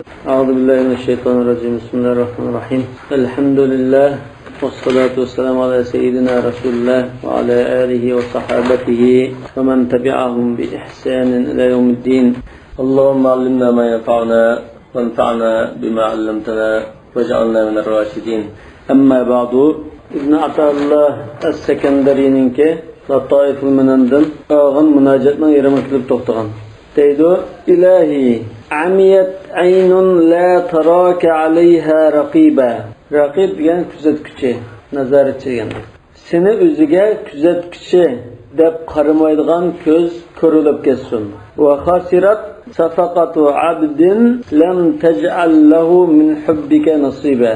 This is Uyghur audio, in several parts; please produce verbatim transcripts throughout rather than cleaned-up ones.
أعوذ بالله من الشيطان الرجيم. بسم الله الرحمن الرحيم. الحمد لله، والصلاة والسلام على سيدنا رسول الله وعلى آله وصحابته ومن تبعهم بإحسان إلى يوم الدين. اللهم علمنا ما ينفعنا وانفعنا بما علمتنا واجعلنا من الراشدين. أما بعد، ئىبن ئاتائىللا ئەس-سەكەندەرىنىڭكى لاتائىفۇل مەنەندىن ئالغان مۇناجاتنىڭ يېرىمىغا كېلىپ توختىغان. دەيدۇ: ئىلاھى، عميت عين لا تراك عليها رقيبا. رەقىب دېگەن كۆزەتكۈچى، نازارەتچى دېگەن. سېنى ئۆزىگە كۆزەتكۈچى دەپ قارىمايدىغان كۆز كورلىنىپ كەتسۇن. وخسرت صفقة عبد لم تجعل له من حبك نصيبا.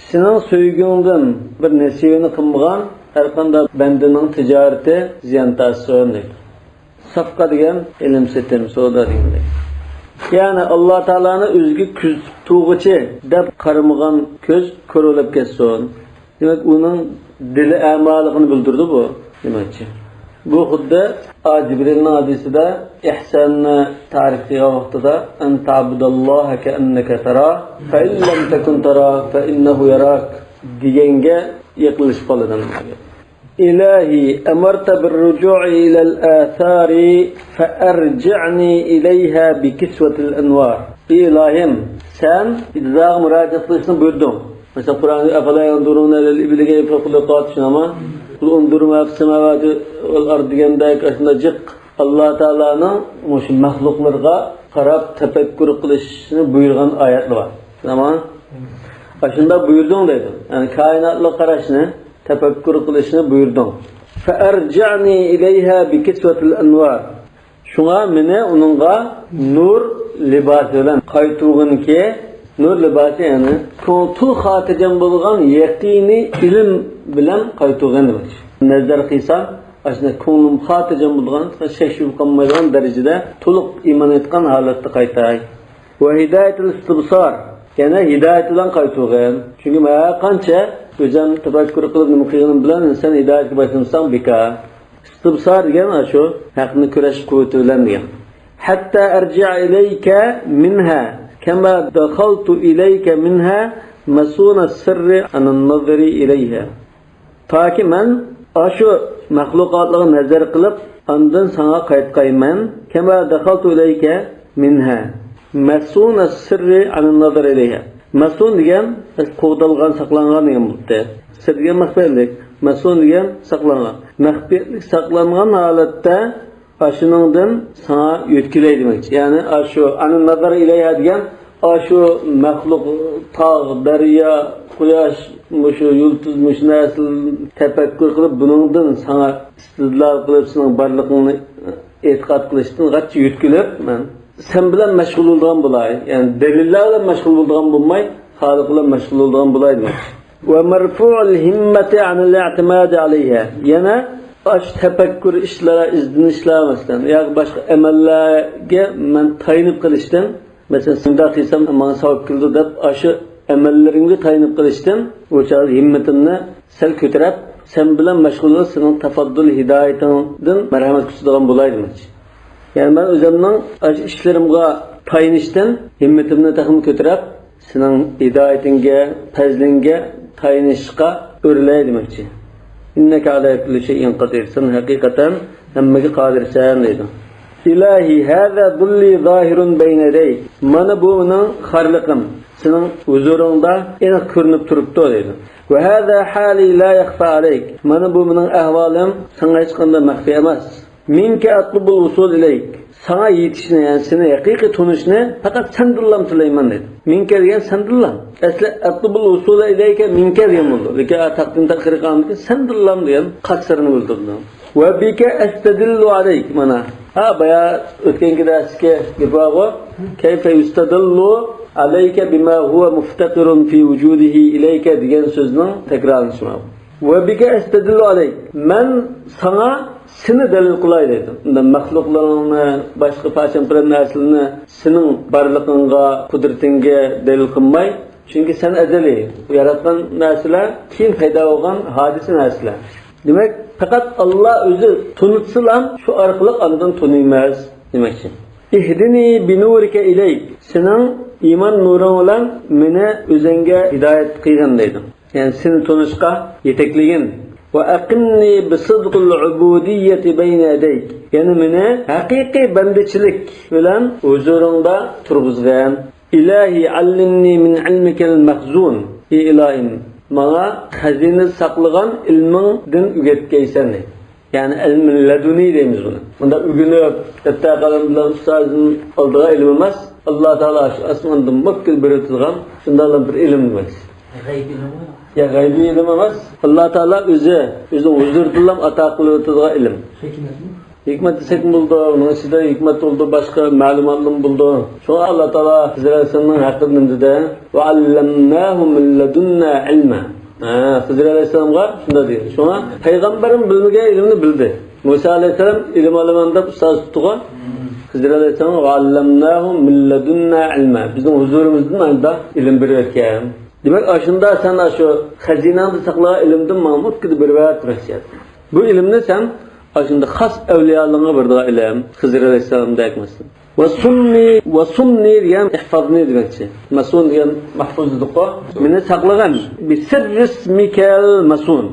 سېنىڭ سۆيگۈڭدىن بىر نېسىۋىنى قىلمىغان ھەرقانداق بەندىنىڭ تىجارىتى زىيان تارتسۇن دەيدۇ. سەفقە دېگەن ئېلىم-سېتىم، سودا دېگەندەك. يەنى ئاللا تائالانى ئۆزىگە كۆزىتىپ تۇرغۇچى دەپ قارىمىغان كۆز كورلىنىپ كەتسۇن. دېمەك، ئۇنىڭ دىلى ئەمالىقىنى بىلدۈرىدۇ بۇ دېمەكچى. بۇ خۇددى ئا جىبرىلنىڭ ھەدىسىدە ئىھساننى تەرىپ قىلغان ۋاقتىدا، «أن تعبد الله كأنك تراه، فإن لم تكن تراه فإنه يراك» دېگەنگە يېقىنلىشىپ قالىدۇ. ئىلاھى، ئەمەرتە بىر رۇجۇئى ئىلەل ئەسارى فەئەرجىئنى ئىلەيھا بىكىسۋەتىل ئەنۋار. ئى ئىلاھىم، سەن ئىدزاغا مۇراجىئەت قىلىشنى بۇيرۇدۇڭ. مەسىلەن، قۇرئاندا «ئەفەلا يەنزۇرۇنە ئىلەل ئىبىلى كەيفە خۇلىقەت» شۇنداقمۇ؟ «قۇل ئۇنزۇرۇ ما فىس سەماۋاتى ۋەل ئارد» دېگەندەك، ئاشۇنداق جىق ئاللا تائالانىڭ مۇشۇ مەخلۇقلىرىغا قاراپ تەپەككۇر قىلىشنى بۇيرۇغان ئايەتلەر بار. شۇنداقمۇ؟ ئاشۇنداق بۇيرۇدۇڭ دەيدۇ. يەنى كائىناتلارغا قاراشنى، تەپەككۇر قىلىشنى بۇيرۇدۇڭ. فەئەرجىئنى ئىلەيھا بىكىسۋەتىل ئەنۋار. شۇڭا مېنى ئۇنىڭغا نۇر لىباسى بىلەن قايتۇرغىنكى، نۇر لىباسى، يەنى كۆڭۈل تولۇق خاتىرجەم بولغان يەقىنىي ئىلىم بىلەن قايتۇرغىن دېمەكچى. نەزەر قىلسام، ئاشۇنداق كۆڭلۈم خاتىرجەم بولىدىغان، شەك-شۈبھە قالمايدىغان دەرىجىدە تولۇق ئىمان ئېيتقان ھالەتتە قايتاي. ۋە ھىدايەتۇل ئىستىبسار، يەنە ھىدايەت بىلەن قايتۇرغىن. چۈنكى مەن ھەر قانچە ئۆزۈم تەپەككۇر قىلىپ نېمە قىلغىنىم بىلەن سەن ھىدايەتكە باشلىمىساڭ بىكار. ئىستىبسار دېگەن ئاشۇ ھەقنى كۆرۈش قۇۋۋىتى بىلەن دېگەن. ھەتتا ئەرجىئ ئىلەيكە مىنھا كەما دەخەلتۇ ئىلەيكە مىنھا مەسۇنە سىررى ئەنىن نەزىرى ئىلەيھا. تاكى مەن ئاشۇ مەخلۇقاتلارغا نەزەر قىلىپ، ئاندىن ساڭا قايتقايمەن. كەما دەخەلتۇ ئىلەيكە مىنھا مەسۇنە سىررى ئەنىن نەزىرى ئىلەيھا. مەسۇن دېگەن قوغدالغان، ساقلانغان دېگەن بولۇپتۇ. سىر دېگەن مەخپىيەتلىك، مەسۇن دېگەن ساقلانغان. مەخپىيەتلىك ساقلانغان ھالەتتە ئاشۇنىڭدىن ساڭا يۆتكىلەي دېمەكچى. يەنى ئاشۇ، ئەنىن نەزىرى ئىلەيھا دېگەن ئاشۇ مەخلۇق، تاغ، دەريا، قۇياش، مۇشۇ يۇلتۇز، مۇشۇ نەرسىلەرنى تەپەككۇر قىلىپ، بۇنىڭدىن ساڭا ئىستىدلال قىلىپ، سېنىڭ بارلىقىڭنى ئېتىقاد قىلىشتىن غەچچە يۆتكىلىپ، مەن سەن بىلەن مەشغۇل بولىدىغان بولاي. يەنى دەلىللەر بىلەن مەشغۇل بولىدىغان بولماي، خالىق بىلەن مەشغۇل بولىدىغان بولاي دېمەكچى. ۋە مەرفۇئۇل ھىممەتى ئەنىل ئىئتىمادى ئەلەيھا. يەنە ئاشۇ تەپەككۇر ئىشلار، ئىزدىنىشلەر، مەسىلەن، ياكى باشقا ئەمەللەرگە مەن تايىنىپ قېلىشتىن، مەسىلەن، شۇنداق قىلسام ماڭا ساۋاب كېلىدۇ دەپ، ئاشۇ ئەمەللىرىمگە تايىنىپ قېلىشتىن، ئۇ چاغدا ھىممىتىمنى سەل كۆتۈرۈپ، سەن بىلەن مەشغۇل بولۇپ، سېنىڭ تەفەددۇل ھىدايىتىڭدىن مەرھەمەت كۈتىدىغان بولاي دېمەكچى. يەنى مەن ئۆزۈمنىڭ ئاشۇ ئىشلىرىمغا تايىنىشتىن ھىممىتىمنى تېخىمۇ كۆتۈرۈپ، سېنىڭ ھىدايىتىڭگە، پەزلىڭگە تايىنىشقا ئۆرلەي دېمەكچى. ئىننەكە ئەلا كۇللى شەيئىن قەدىر. سەن ھەقىقەتەن ھەممىگە قادىرسەن دەيدۇ. ئىلاھى، ھازا زۇللى زاھىرۇن بەينە يەدەي. مانا بۇ مېنىڭ خارلىقىم سېنىڭ ھۇزۇرۇڭدا ئېنىق كۆرۈنۈپ تۇرۇپتۇ دەيدۇ. ۋە ھازا ھالى لا يەخفا ئەلەيك. مانا بۇ مېنىڭ ئەھۋالىم ساڭا ھېچقانداق مەخپىي ئەمەس. مىنكە ئەتلۇبۇل ۋۇسۇل ئىلەيك. ساڭا يېتىشنى، يەنى سېنى ھەقىقىي تونۇشنى پەقەت سەندىنلا تىلەيمەن دەيدۇ. مىنكە دېگەن سەندىنلا. ئەسلى ئەتلۇبۇل ۋۇسۇل ئىلەيكە مىنكە دېگەن بولىدۇ. لېكىن تەقدىم تەخىر قىلغاندىن كېيىن سەندىنلا دېگەن قەسرىنى بىلدۈردى. ۋە بىكە ئەستەدىللۇ ئەلەيك. مانا، ھا، بايا ئۆتكەنكى دەرستىكى گېپى بارغۇ. كەيفە يۇستەدىللۇ ئەلەيكە بىما ھۇۋە مۇفتەقىرۇن فى ۋۇجۇدىھى ئىلەيكە دېگەن سۆزنىڭ تەكرارلىنىشى مانا بۇ. ۋە بىكە ئەستەدىللۇ ئەلەيك. مەن ساڭا سېنى دەلىل قىلاي دەيدۇ. ئۇنداق مەخلۇقلىرىڭنى، باشقا پارچە-پۇران نەرسىلەرنى سېنىڭ بارلىقىڭغا، قۇدرىتىڭگە دەلىل قىلماي. چۈنكى سەن ئەزەلىي. ياراتقان نەرسىلەر كېيىن پەيدا بولغان ھادىسە نەرسىلەر. دېمەك، پەقەت ئاللا ئۆزى تونۇتسىلا، شۇ ئارقىلىق ئاندىن تونۇيمىز دېمەكچى. ئىھدىنى بىنۇرىكە ئىلەيك. سېنىڭ ئىمان نۇرۇڭ بىلەن مېنى ئۆزۈڭگە ھىدايەت قىلغىن دەيدۇ. يەنى سېنى تونۇشقا يېتەكلىگىن. وأقمني بصدق العبودية بين يديك. يەنى مېنى ھەقىقىي بەندىچىلىك بىلەن ھۇزۇرۇڭدا تۇرغۇزغىن. إلهي علمني من علمك المخزون. ئى ئىلاھىم، ماڭا خەزىنە ساقلىغان ئىلمىڭدىن ئۆگەتكەيسەن. يەنى ئىلمى لەدۇنىي دەيمىز بۇنى. بۇنداق ئۆگىنىپ، دەپتەر قەلەم بىلەن ئۇستازدىن ئالىدىغان ئىلىم ئەمەس. ئاللا تائالا شۇ ئاسماندىن مۇككىل بېرىۋېتىدىغان شۇنداق بىر ئىلىم دېمەكچى. غەيبىي ئىلىم ئەمەس. يا، غەيبىي ئىلىم ئەمەس. ئاللا تائالا ئۆزى، ئۆزىنىڭ ھۇزۇرىدىنلا ئاتا قىلىۋېتىدىغان ئىلىم. ھېكمەتمۇ؟ ھېكمەت دېسەكمۇ بولىدۇ، ئۇنىڭ ئىچىدە ھېكمەت بولىدۇ، باشقا مەلۇماتلىرمۇ بولىدۇ. شۇڭا ئاللا تائالا خىزىر ئەلەيھىسسالامنىڭ ھەققىدە نېمە دېدى؟ وعلمناه من لدنا علما. ھە، خىزىر ئەلەيھىسسالامغا شۇنداق دېگەن. شۇڭا پەيغەمبەرمۇ بىلمىگەن ئىلىمنى بىلدى. مۇسا ئەلەيھىسسالام ئىلىم ئالىمەن دەپ ئۇستاز تۇتتىغۇ. خىزىر ئەلەيھىسسالام، وعلمناه من لدنا علما. بىزنىڭ ھۇزۇرىمىزدىن ئاندا ئىلىم بېرىۋەتكەن. دېمەك، ئاشۇندا سەن ئاشۇ خەزىنەڭدە ساقلىغان ئىلىمدىن ماڭا مۇككىدە بېرىۋەت دېمەكچى. بۇ ئىلىمنى سەن ئاشۇندا خاس ئەۋلىيالىرىڭغا بېرىدىغان ئىلىم، خىزىر ئەلەيھىسسالامدەك مەسىلەن. ۋەسۇننى، ۋەسۇننى دېگەن ئىھفازنى دېمەكچى. مەسۇن دېگەن مەھفۇز دېدۇققۇ. مېنى ساقلىغىن. بىسىررى ئىسمىكەل مەسۇن.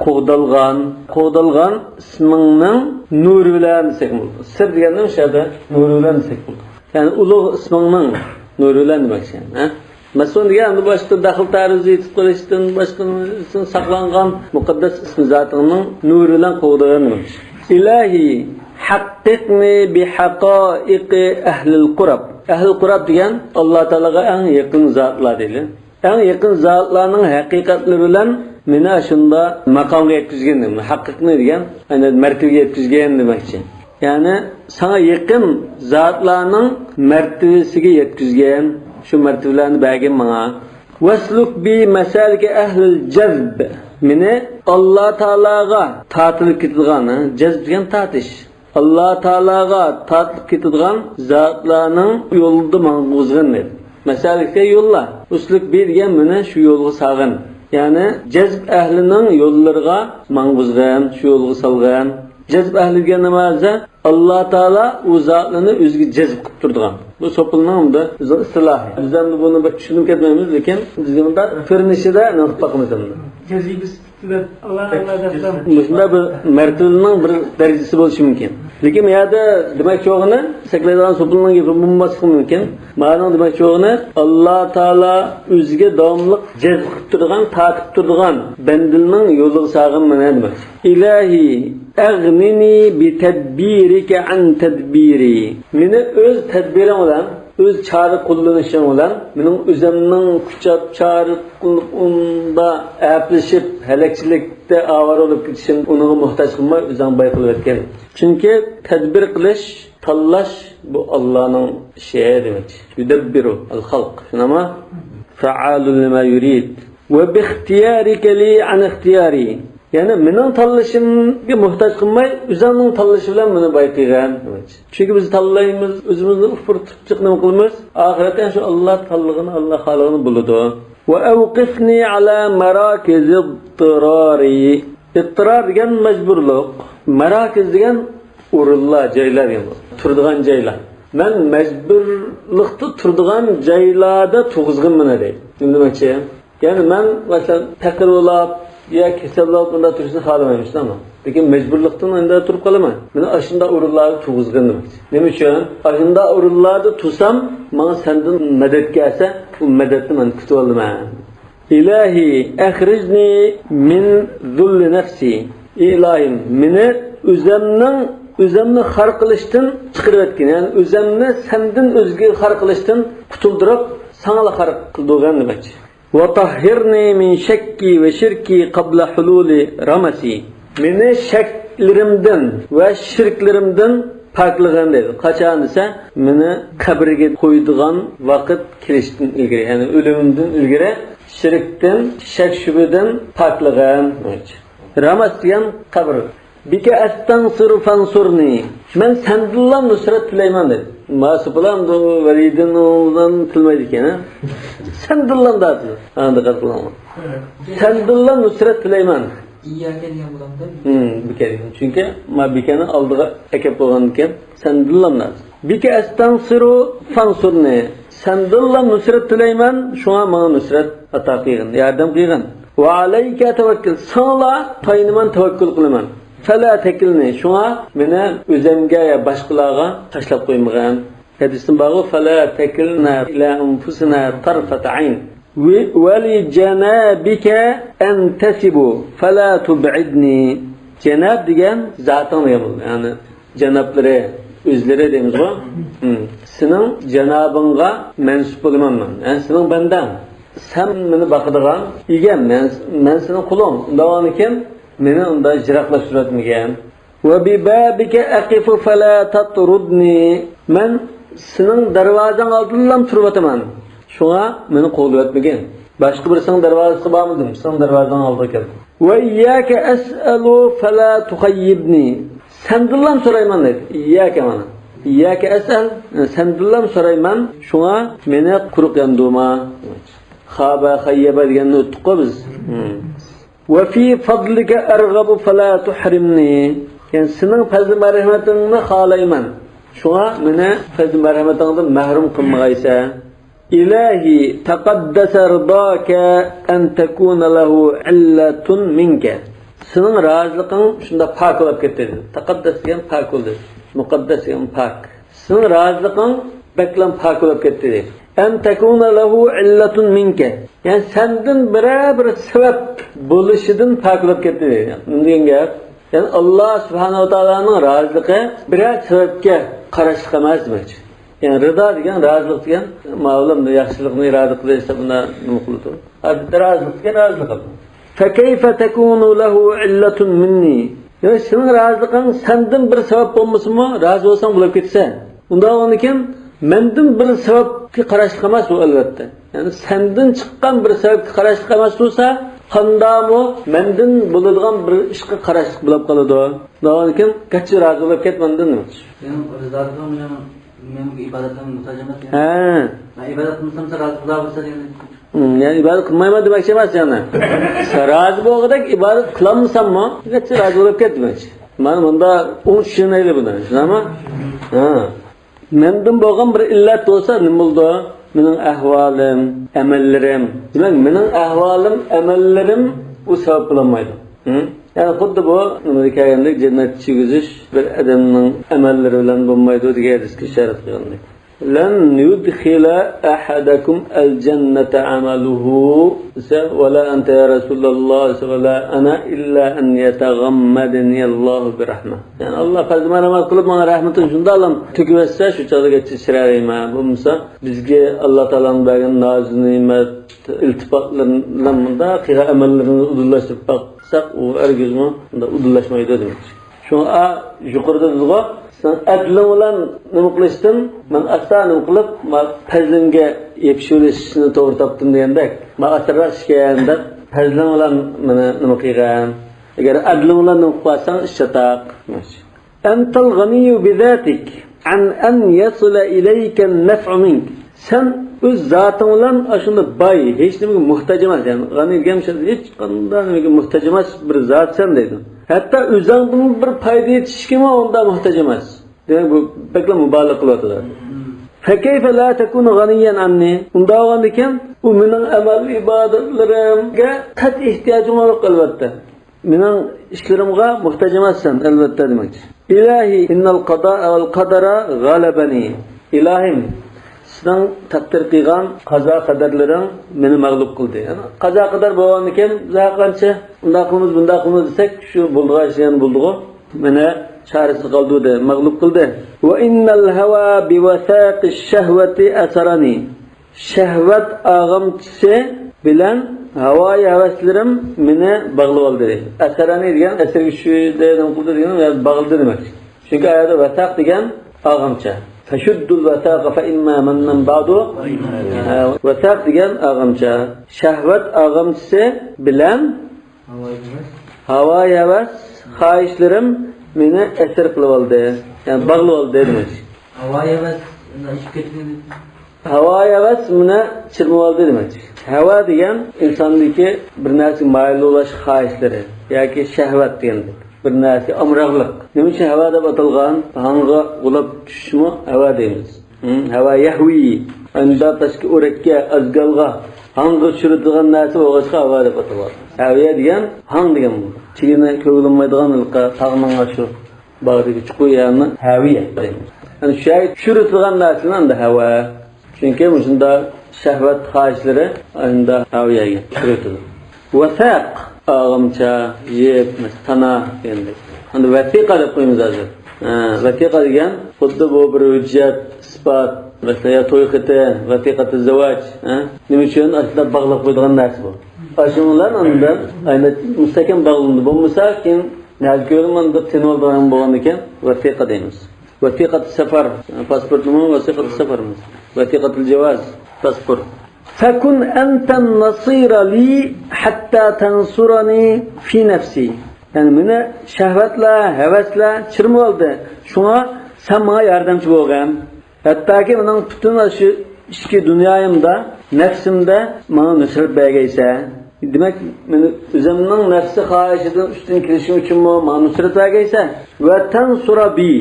قوغدالغان، قوغدالغان ئىسمىڭنىڭ نۇرى بىلەن دېسەك بولىدۇ. سىر دېگەننى شۇ يەردە نۇرى بىلەن دېسەك بولىدۇ. يەنى ئۇلۇغ ئىسمىڭنىڭ نۇرى بىلەن دېمەكچى. ھە؟ مەسۇن دېگەن ئەمدى باشقا دەخلى تەرۇزى يېتىپ قېلىشتىن، باشقىسىدىن ساقلانغان مۇقەددەس ئىسمى زاتىڭنىڭ نۇرى بىلەن قوغدىغىن دېمەكچى. إلهي حققني بحقائق أهل القرب. ئەھلى قۇرب دېگەن ئاللا تائالاغا ئەڭ يېقىن زاتلار دەيلى. ئەڭ يېقىن زاتلارنىڭ ھەقىقەتلىرى بىلەن مېنى ئاشۇنداق ماقامغا يەتكۈزگىن، ھەققىنى دېگەن، يەنى مەرتىۋىگە يەتكۈزگىن دېمەكچى. يەنى ساڭا يېقىن زاتلارنىڭ مەرتىۋىسىگە يەتكۈزگىن، شۇ مەرتىۋىلەرنى بەرگىن ماڭا. واسلك بي مسالك أهل الجذب. مېنى ئاللا تائالاغا تارتىلىپ كېتىدىغان، ھە، جەزب دېگەن تارتىش. ئاللا تائالاغا تارتىپ كېتىدىغان زاتلارنىڭ يولىدا ماڭغۇزغىن دەيدۇ. مەسەلەن، يوللار. ئۇسلۇك بى دېگەن مېنى شۇ يولغا سالغىن. يەنى جەزب ئەھلىنىڭ يوللىرىغا ماڭغۇزغىن، شۇ يولغا سالغىن. جەزب ئەھلى دېگەن نېمە دېسە، ئاللا تائالا ئۇ زاتلارنى ئۆزىگە جەزب قىلىپ تۇرىدىغان. بۇ سوپىنىڭ ئەمدى ئىستىلاھى. بىز ئەمدى بۇنى بەك چۈشىنىپ كەتمەيمىز، لېكىن بىزگە مۇنداق كۆرۈنۈشىدە نېمە قىلىپ باقىمىز ئەمدى. جەزب ئەھلى دەپ. مۇشۇنداق بىر مەرتىۋىنىڭ بىر دەرىجىسى بولۇشى مۇمكىن. لېكىن بۇ يەردە دېمەكچى بولغىنى، سەكرەيدىغان سوپۇننىڭ گېپى بولماسلىقى مۇمكىن. مانىڭ دېمەكچى بولغىنى، ئاللا تائالا ئۆزىگە داۋاملىق جەزب قىلىپ تۇرىدىغان، تارتىپ تۇرىدىغان بەندىلىرىنىڭ يولىغا سالغىن مېنى دېمەكچى. إلهي أغنني بتدبيرك عن تدبيري. مېنى ئۆز تەدبىرىڭ بىلەن، ئۆز چارە قوللىنىشىڭ بىلەن مېنىڭ ئۆزۈمنىڭ كۈچەپ چارە قىلىپ ئۇندا ئەپلىشىپ، ھەلەكچىلىكتە ئاۋارە بولۇپ كېتىشىم، ئۇنىڭغا موھتاج قىلماي ئۆزۈڭ باي قىلىۋەتكىن. چۈنكى تەدبىر قىلىش، تاللاش بۇ ئاللانىڭ ئىشى دېمەكچى. يۇدەببىرۇ ئەل خەلق. شۇنداقمۇ؟ فەئالۇ لىما يۇرىد. وباختيارك لي عن اختياري. يەنى مېنىڭ تاللىشىمغا موھتاج قىلماي، ئۆزۈڭنىڭ تاللىشى بىلەن مېنى باي قىلغىن. چۈنكى بىز تاللايمىز، ئۆزىمىزنى ئۇپۇر تۇتۇپ جىق نېمە قىلىمىز؟ ئاخىرەتتە شۇ ئاللا تاللىغىنى، ئاللا خالىغىنى بولىدۇ. وأوقفني على مراكز اضطراري. ئىتتىرار دېگەن مەجبۇرلۇق، مەراكىز دېگەن ئورۇنلار، جايلار دېگەن بولىدۇ. تۇرىدىغان جايلار. مەن مەجبۇرلۇقتا تۇرىدىغان جايلاردا تۇرغۇزغىن مېنى دەيدۇ. نېمە دېمەكچى؟ يەنى مەن، مەسىلەن، پەقىر بولاپ يا كېسەل بولاپ مۇنداق تۇرۇشنى خالىمايمەن، شۇنداقمۇ؟ لېكىن مەجبۇرلۇقتىن ئەندە تۇرۇپ قالىمەن. مېنى ئاشۇنداق ئورۇنلاردا تۇرغۇزغىن دېمەكچى. نېمە ئۈچۈن؟ ئاشۇنداق ئورۇنلاردا تۇرسام، ماڭا سەندىن مەدەت كەلسە، ئۇ مەدەتنى مەن كۈتۈۋالىمەن. إلهي أخرجني من ذل نفسي. ئى ئىلاھىم، مېنى ئۆزۈمنىڭ، ئۆزۈمنى خار قىلىشتىن چىقىرىۋەتكىن. يەنى ئۆزۈمنى سەندىن ئۆزگىگە خار قىلىشتىن قۇتۇلدۇرۇپ، ساڭىلا خار قىلدۇرغىن دېمەكچى. وطهرني من شكي وشركي قبل حلول رمسي. مېنى شەكلىرىمدىن ۋە شىركلىرىمدىن پاكلىغىن دەيدۇ. قاچان دېسە، مېنى قەبرىگە قويىدىغان ۋاقىت كېلىشتىن ئىلگىرى، يەنى ئۆلۈمۈمدىن ئىلگىرى شىركتىن، شەك-شۈبھىدىن پاكلىغىن. رامس دېگەن قەبرە. بك أستنصر فانصرني. مەن سەندىنلا نۇسرەت تىلەيمەن دەيدۇ. ماسۇپىلان بۇ ۋەلىدىنىڭدىن تىلىمەيدىكەن، ھە؟ سەندىنلا دەيدۇ. ھە، دىققەت قىلىڭلار. سەندىنلا نۇسرەت تىلەيمەن. ئىيياكە دېگەن بولامدۇ؟ ھىم، بىكە دېگەن. چۈنكى ما بىكەنى ئالدىغا ئەكەپ قويغاندىكىن، سەندىنلا لازىم. بىكە ئەستەنسىرۇ فانسۇرنى. سەندىنلا نۇسرەت تىلەيمەن، شۇڭا ماڭا نۇسرەت ئاتا قىلغىن، ياردەم قىلغىن. ۋە ئەلەيكە تەۋەككەل، ساڭىلا تايىنىمەن، تەۋەككۈل قىلىمەن. فەلا تەكىلنى، شۇڭا مېنى ئۆزەمگە يا باشقىلارغا تاشلاپ قويمىغىن. ھەدىستىن بارغۇ، فەلا تەكىلنە ئىلە ئەنفۇسىنا تەرفەتە ئەين. ۋە، ۋەلىجەنابىكە ئەنتەسىبۇ فەلا تۇبئىدنى. جەناب دېگەن زاتىڭ دېگەن بولىدۇ. يەنى جەنابلىرى، ئۆزلىرى دەيمىزغۇ. ھىم. سېنىڭ جانابىڭغا مەنسۇپ بولىمەن مەن. يەنى سېنىڭ بەندەڭ. سەن مېنى باقىدىغان ئىگەم، مەن، مەن سېنىڭ قۇلۇڭ. ئۇنداق بولغاندىكىن مېنى ئۇنداق يىراقلاشتۇرۇۋەتمىگىن. ۋە بىبابىكە ئەقىفۇ فەلا تەترۇدنى. مەن سېنىڭ دەرۋازاڭ ئالدىدىلا تۇرۇۋاتىمەن. شۇڭا مېنى قوغلىۋەتمىگىن. باشقا بىرسىنىڭ دەرۋازىسىغا بارمىدىم، سېنىڭ دەرۋازاڭ ئالدىغا كەلدىم. ۋە ئىيياكە ئەسئەلۇ فەلا تۇخەييىبنى. سەندىنلا سورايمەن دەيدۇ. ئىيياكە مانا. ئىيياكە ئەسئەل، سەندىنلا سورايمەن، شۇڭا مېنى قۇرۇق ياندۇرما. خابە، خەييەبە دېگەننى ئۆتتۇققۇ بىز. ھىم. ۋە فى فەزلىكە ئەرغەبۇ فەلا تۇھرىمنى. يەنى سېنىڭ پەزلى مەرھەمىتىڭنى خالايمەن. شۇڭا مېنى پەزلى مەرھەمىتىڭدىن مەھرۇم قىلمىغايسەن. ئىلاھى تەقەددەسە رىداكە ئەن تەكۇنە لەھۇ ئىللەتۇن مىنكە. سېنىڭ رازىلىقىڭ شۇنداق پاك بولۇپ كەتتى. تەقەددەس دېگەن پاك بولدى. مۇقەددەس دېگەن پاك. سېنىڭ رازىلىقىڭ بەكلا پاك بولۇپ كەتتى. ئەن تەكۇنە لەھۇ ئىللەتۇن مىنكە. يەنى سەندىن بىرەر بىر سەۋەب بولۇشىدىن پاك بولۇپ كەتتى. نېمە دېگەن گەپ؟ يەنى ئاللا سۇبھانەھۇ ۋە تائالانىڭ رازىلىقى بىرەر سەۋەبكە قاراشلىق ئەمەس دېمەكچى. يەنى رىدا دېگەن، رازىلىق دېگەن، مەلۇم ياخشىلىقنى ئىرادە قىلىش دەپ بۇنداق نېمە قىلىدۇ. رازىلىق دېگەن رازىلىق. فەكەيفە تەكۇنۇ لەھۇ ئىللەتۇن مىننى. يەنى سېنىڭ رازىلىقىڭ سەندىن بىر سەۋەب بولمىسىمۇ، رازى بولساڭ بولۇپ كېتىسەن. ئۇنداق بولغاندىكىن مەندىن بىر سەۋەبكە قاراشلىق ئەمەس ئۇ، ئەلۋەتتە. يەنى سەندىن چىققان بىر سەۋەبكە قاراشلىق ئەمەس بولسا، قانداقمۇ مەندىن بولىدىغان بىر ئىشقا قاراشلىق بولۇپ قالىدۇ. ئۇنداق بولغاندىكىن گەرچە رازى بولۇپ كەت مەندىن. سېنىڭ رىزالىقىڭ مېنىڭ، مېنىڭ ئىبادەتلىرىمگە موھتاج ئەمەس، يەنى. ھە. مەن ئىبادەت قىلمىسام، سەن رازى، خۇدا بولسا دېگەن. ھىم، يەنى ئىبادەت قىلمايمەن دېمەكچى ئەمەس يەنى. سەن رازى بولغۇدەك ئىبادەت قىلالمىساممۇ، گەرچە رازى بولۇپ كەت دېمەكچى. مانا مۇندا ئوڭ چۈشىنەيلى بۇنى، چۈشىنەمۇ؟ ھە. مەندىن بولغان بىر ئىللەت بولسا نېمە بولىدۇ؟ مېنىڭ ئەھۋالىم، ئەمەللىرىم. دېمەك، مېنىڭ ئەھۋالىم، ئەمەللىرىم ئۇ سەۋەب بولالمايدۇ. ھە؟ يەنى خۇددى بۇ نېمىدە كەلگەندەك، جەننەتكە كىرگۈزۈش بىر ئادەمنىڭ ئەمەللىرى بىلەن بولمايدۇ دېگەن ھەدىسكە ئىشارەت قىلغاندەك. لەن يۇدخىلە ئەھەدەكۇم ئەلجەننەتە ئەمەلۇھۇ دېسە، ۋەلا ئەنتە يا رەسۇلاللا دېسە، ۋەلا ئەنا ئىللا ئەن يەتەغەممەدىنىياللاھۇ بىرەھمە. يەنى ئاللا پەزلى مەرھەمەت قىلىپ ماڭا رەھمىتىنى شۇنداقلا تۆكۈۋەتسە، شۇ چاغدىغىچە چىدايمەن. بولمىسا بىزگە ئاللا تائالانىڭ بەرگەن نازۇ نېمەت، ئىلتىپاتلىرىنى مۇنداق قىلغان ئەمەللىرىنى ئۇدۇللاشتۇرۇپ باقساق، ئۇ ھەرگىزمۇ مۇنداق ئۇدۇللاشمايدۇ دېمەكچى. شۇڭا يۇقىرىدا دېدىغۇ، سېنىڭ ئەدلىڭ بىلەن نېمە قىلىشتىن مەن ئاستا نېمە قىلىپ، ما پەزلىڭگە يېپىشىۋېلىشنى توغرا تاپتىم دېگەندەك، ما ئاسانراق ئىشكەن دەپ پەزلىڭ بىلەن مېنى نېمە قىلغىن. ئەگەر ئەدلىڭ بىلەن نېمە قىلىپ قالساڭ، ئىش چاتاق. ئەنتەل غەنىييۇ بىزاتىك ئەن ئەن يەسىلە ئىلەيكەن نەفئۇ مىنك. سەن ئۆز زاتىڭ بىلەن ئاشۇنداق باي، ھېچ نېمىگە موھتاج ئەمەس. يەنى غەنىي دېگەن ھېچقانداق نېمىگە موھتاج ئەمەس بىر زاتسەن دەيدۇ. ھەتتا ئۆزۈڭدىن بىر پايدا يېتىشكىمۇ ئۇنداق موھتاج ئەمەس. دېمەك، بۇ بەكلا مۇبالىغە قىلىۋاتىدۇ. فەكەيفە لا تەكۇنۇ غەنىييەن ئەننى؟ ئۇنداق بولغاندىكىن، ئۇ مېنىڭ ئەمەل ئىبادەتلىرىمگە قەتئىي ئېھتىياجىڭ يوق، ئەلۋەتتە. مېنىڭ ئىشلىرىمغا موھتاج ئەمەسسەن، ئەلۋەتتە، دېمەكچى. ئىلاھى، ئىننەل قەزا ۋەل قەدەرە غەلەبەنى. ئىلاھىم، سېنىڭ تەقدىر قىلغان قازا قەدەرلىرىڭ مېنى مەغلۇپ قىلدى. يەنى قازا قەدەر بولغاندىكىن، زاھا قانچە ئۇنداق قىلىمىز، بۇنداق قىلىمىز دېسەك، شۇ بولىدىغان ئىش يەنە بولىدىغۇ. مېنى چارىسىز قالدۇردى، مەغلۇپ قىلدى. ۋە ئىننەل ھەۋا بىۋەساقىش شەھۋەتى ئەسەرەنى. شەھۋەت ئاغامچىسى بىلەن ھاۋايى ھەۋەسلىرىم مېنى باغلىۋالدى. ئەسەرەنى دېگەن ئەسىرگە چۈشۈردى، نېمە قىلدى دېگەن، يەنى باغلىدى دېمەكچى. چۈنكى ئايەتتە ۋەساق دېگەن ئاغامچە. فەشۇددۇل ۋەساقە فەئىمما مەننەن بەئدۇ. ھە، ۋەساق دېگەن ئاغامچە. شەھۋەت ئاغامچىسى بىلەن ھاۋايى ھەۋەس، خاھىشلىرىم مېنى ئەسىر قىلىۋالدى. يەنى باغلىۋالدى دېمەكچى. ھاۋايى ھەۋەس ئۇچۇپ كەتكەن. ھاۋايى ھەۋەس مانا چىرمىۋالدى دېمەكچى. ھەۋا دېگەن ئىنساندىكى بىر نەرسىگە مايىل بولۇش خاھىشلىرى ياكى شەھۋەت دېگەندەك. بىر نەرسىگە ئامراقلىق. نېمە ئۈچۈن ھەۋا دەپ ئاتالغان؟ ھاڭغا غۇلاپ چۈشۈشمۇ ھەۋا دەيمىز. ھەۋا يەھۋى. ئەمدى تاشقى ئۆرەككە، ئازگالغا، ھاڭغا چۈشۈرىدىغان نەرسە بولغاچقا ھاۋا دەپ ئاتالغان. ھەۋىيە دېگەن ھاڭ دېگەن بولىدۇ. چىگىنى كۆرۈلمەيدىغان ھېلىقى تاغنىڭ ئاشۇ باغدىكى چوققا يەرنى ھەۋىيە دەيمىز. يەنى شۇ يەرگە چۈشۈرۈلىدىغان نەرسىنى ئەمدى ھەۋا. چۈنكى مۇشۇنداق شەھۋەت خاھىشلىرى ئەمدى ھەۋىيەگە چۈشۈرۈلىدۇ. ۋەسەق، ئاغامچا، يىپ، تانا دېگەندەك. ئەمدى ۋەسىقە دەپ قويىمىز ھازىر. ھە، ۋەسىقە دېگەن خۇددى بۇ بىر ھۆججەت، ئىسپات، مەسىلەن، يا توي خېتى، ۋەسىقەتۇ زەۋاج، ھە؟ نېمە ئۈچۈن ئاشۇنداق باغلاپ قويىدىغان نەرسە بۇ. ئاشۇنىڭ بىلەن ئاندىن ئەينەك مۇستەھكەم باغلىنىدۇ. بولمىسا كېيىن نەدە كۆرىمەن دەپ تىنىۋالىدىغان بولغاندىكىن ۋەسىقە دەيمىز. ۋەسىقەتۇ سەفەر، پاسپورتنىمۇ ۋەسىقەتۇ سەفەر. ۋەسىقەتۇل جاۋاز، پاسپورت. فكن أنت النصير لي حتى تنصرني في نفسي. يەنى مېنى شەھۋەتلەر، ھەۋەسلەر چىرمىۋالدى. شۇڭا سەن ماڭا ياردەمچى بولغىن. ھەتتاكى مېنىڭ پۈتۈن شۇ ئىچكى دۇنيايىمدا، نەپسىمدە ماڭا نۇسرەت بەرگەيسەن. دېمەك، مېنى ئۆزۈمنىڭ نەپسى خاھىشىدىن ئۈستۈن كېلىشىم ئۈچۈنمۇ ماڭا نۇسرەت بەرگەيسەن. وتنصر بي.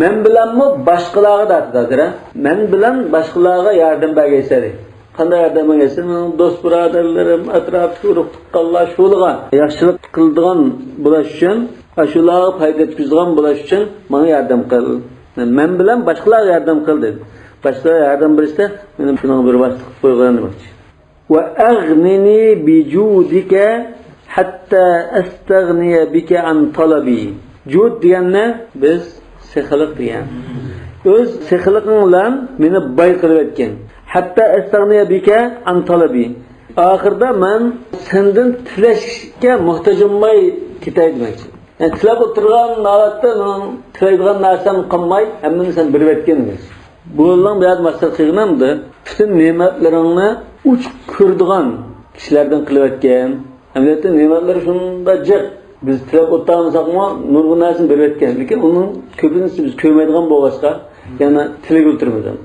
مەن بىلەنمۇ باشقىلارغا دەپ دادىرە. مەن بىلەن باشقىلارغا ياردەم بەرگەيسەن. قانداق ياردەم بەرگەيسەن؟ مېنىڭ دوست بۇرادەرلىرىم، ئەتراپتىكى ئۇرۇق تۇغقانلار شۇلىغا ياخشىلىق قىلىدىغان بولۇش ئۈچۈن، ئاشۇلارغا پايدا يەتكۈزىدىغان بولۇش ئۈچۈن ماڭا ياردەم قىل. مەن بىلەن باشقىلارغا ياردەم قىل دېدى. باشقىلارغا ياردەم بېرىشتە مېنى شۇنىڭغا بىر ۋاسىتە قىلىپ قويغىن دېمەكچى. وأغنني بجودك حتى أستغني بك عن طلبي. جۇد دېگەننى بىز سېخىلىق دېگەن. ئۆز سېخىلىقىڭ بىلەن مېنى باي قىلىۋەتكىن. حتى أستغني بك عن طلبي. ئاخىرىدا مەن سەندىن تىلەشكە موھتاج بولماي كېتەي دېمەكچى. يەنى تىلەپ ئولتۇرغان ھالەتتە مېنىڭ تىلەيدىغان نەرسەم قالماي، ھەممىنى سەن بېرىۋەتكىن دېمەكچى. بۇ يولنىڭ بۇ يەردە مەقسەت قىلغىنىمدا، پۈتۈن نېمەتلىرىڭنى ئوچۇق كۆرىدىغان كىشىلەردىن قىلىۋەتكىن. ئەمەلىيەتتە نېمەتلىرى شۇنداق جىق. بىز تىلەپ ئولتۇرمىساقمۇ، نۇرغۇن نەرسىنى بېرىۋەتكەن. لېكىن ئۇنىڭ كۆپىنچىسى بىز كۆرمەيدىغان بولغاچقا، يەنە تىلىگە ئولتۇرمىدىم.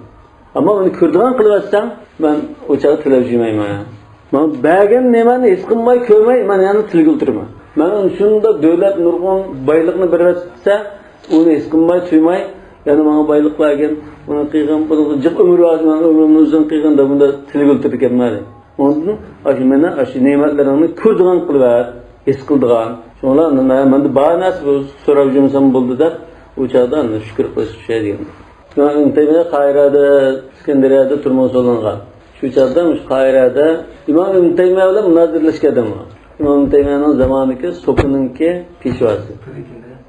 ئەمما ئۇنى كۆرىدىغان قىلىۋەتسەڭ، مەن ئۇ چاغدا تىلەپ يۈرمەيمەن. ماڭا بەرگەن نېمەنى ھېس قىلماي، كۆرمەي، مەن يەنە تىلىگە ئولتۇرىمەن. مەن شۇنداق دۆلەت، نۇرغۇن بايلىقنى بېرىۋەتسە، ئۇنى ھېس قىلماي، تۇيماي، يەنە ماڭا بايلىق بەرگىن، ئۇنى قىلغىن، بۇنى جىق ئۆمۈر بار، مەن ئۆمرۈمنى ئۇزۇن قىلغىن دەپ، بۇنداق تىلىگە ئولتۇرىدىكەنمەن. ئۇنىڭدىن ئاشۇ مېنى، ئاشۇ نېمەتلىرىڭنى كۆرىدىغان قىلىۋەت، ھېس قىلىدىغان. شۇڭا مەندە بار نەرسە بۇ، سوراپ يۈرمىسەم بولدى دەپ، ئۇ چاغدا ئەمدى شۈكۈر قىلىش چۈشەي دېگەن. ئىمام ئىبن تەيمىيە قاھىرەدە، ئىسكەندەرىيەدە تۈرمىگە سولانغان. شۇ چاغدا مۇشۇ قاھىرەدە ئىمام ئىبن تەيمىيە بىلەن مۇنازىرىلەشكەن ئادەم بار. ئىمام ئىبن تەيمىيەنىڭ زامانىدىكى سوپىنىڭكى پېشۋاسى.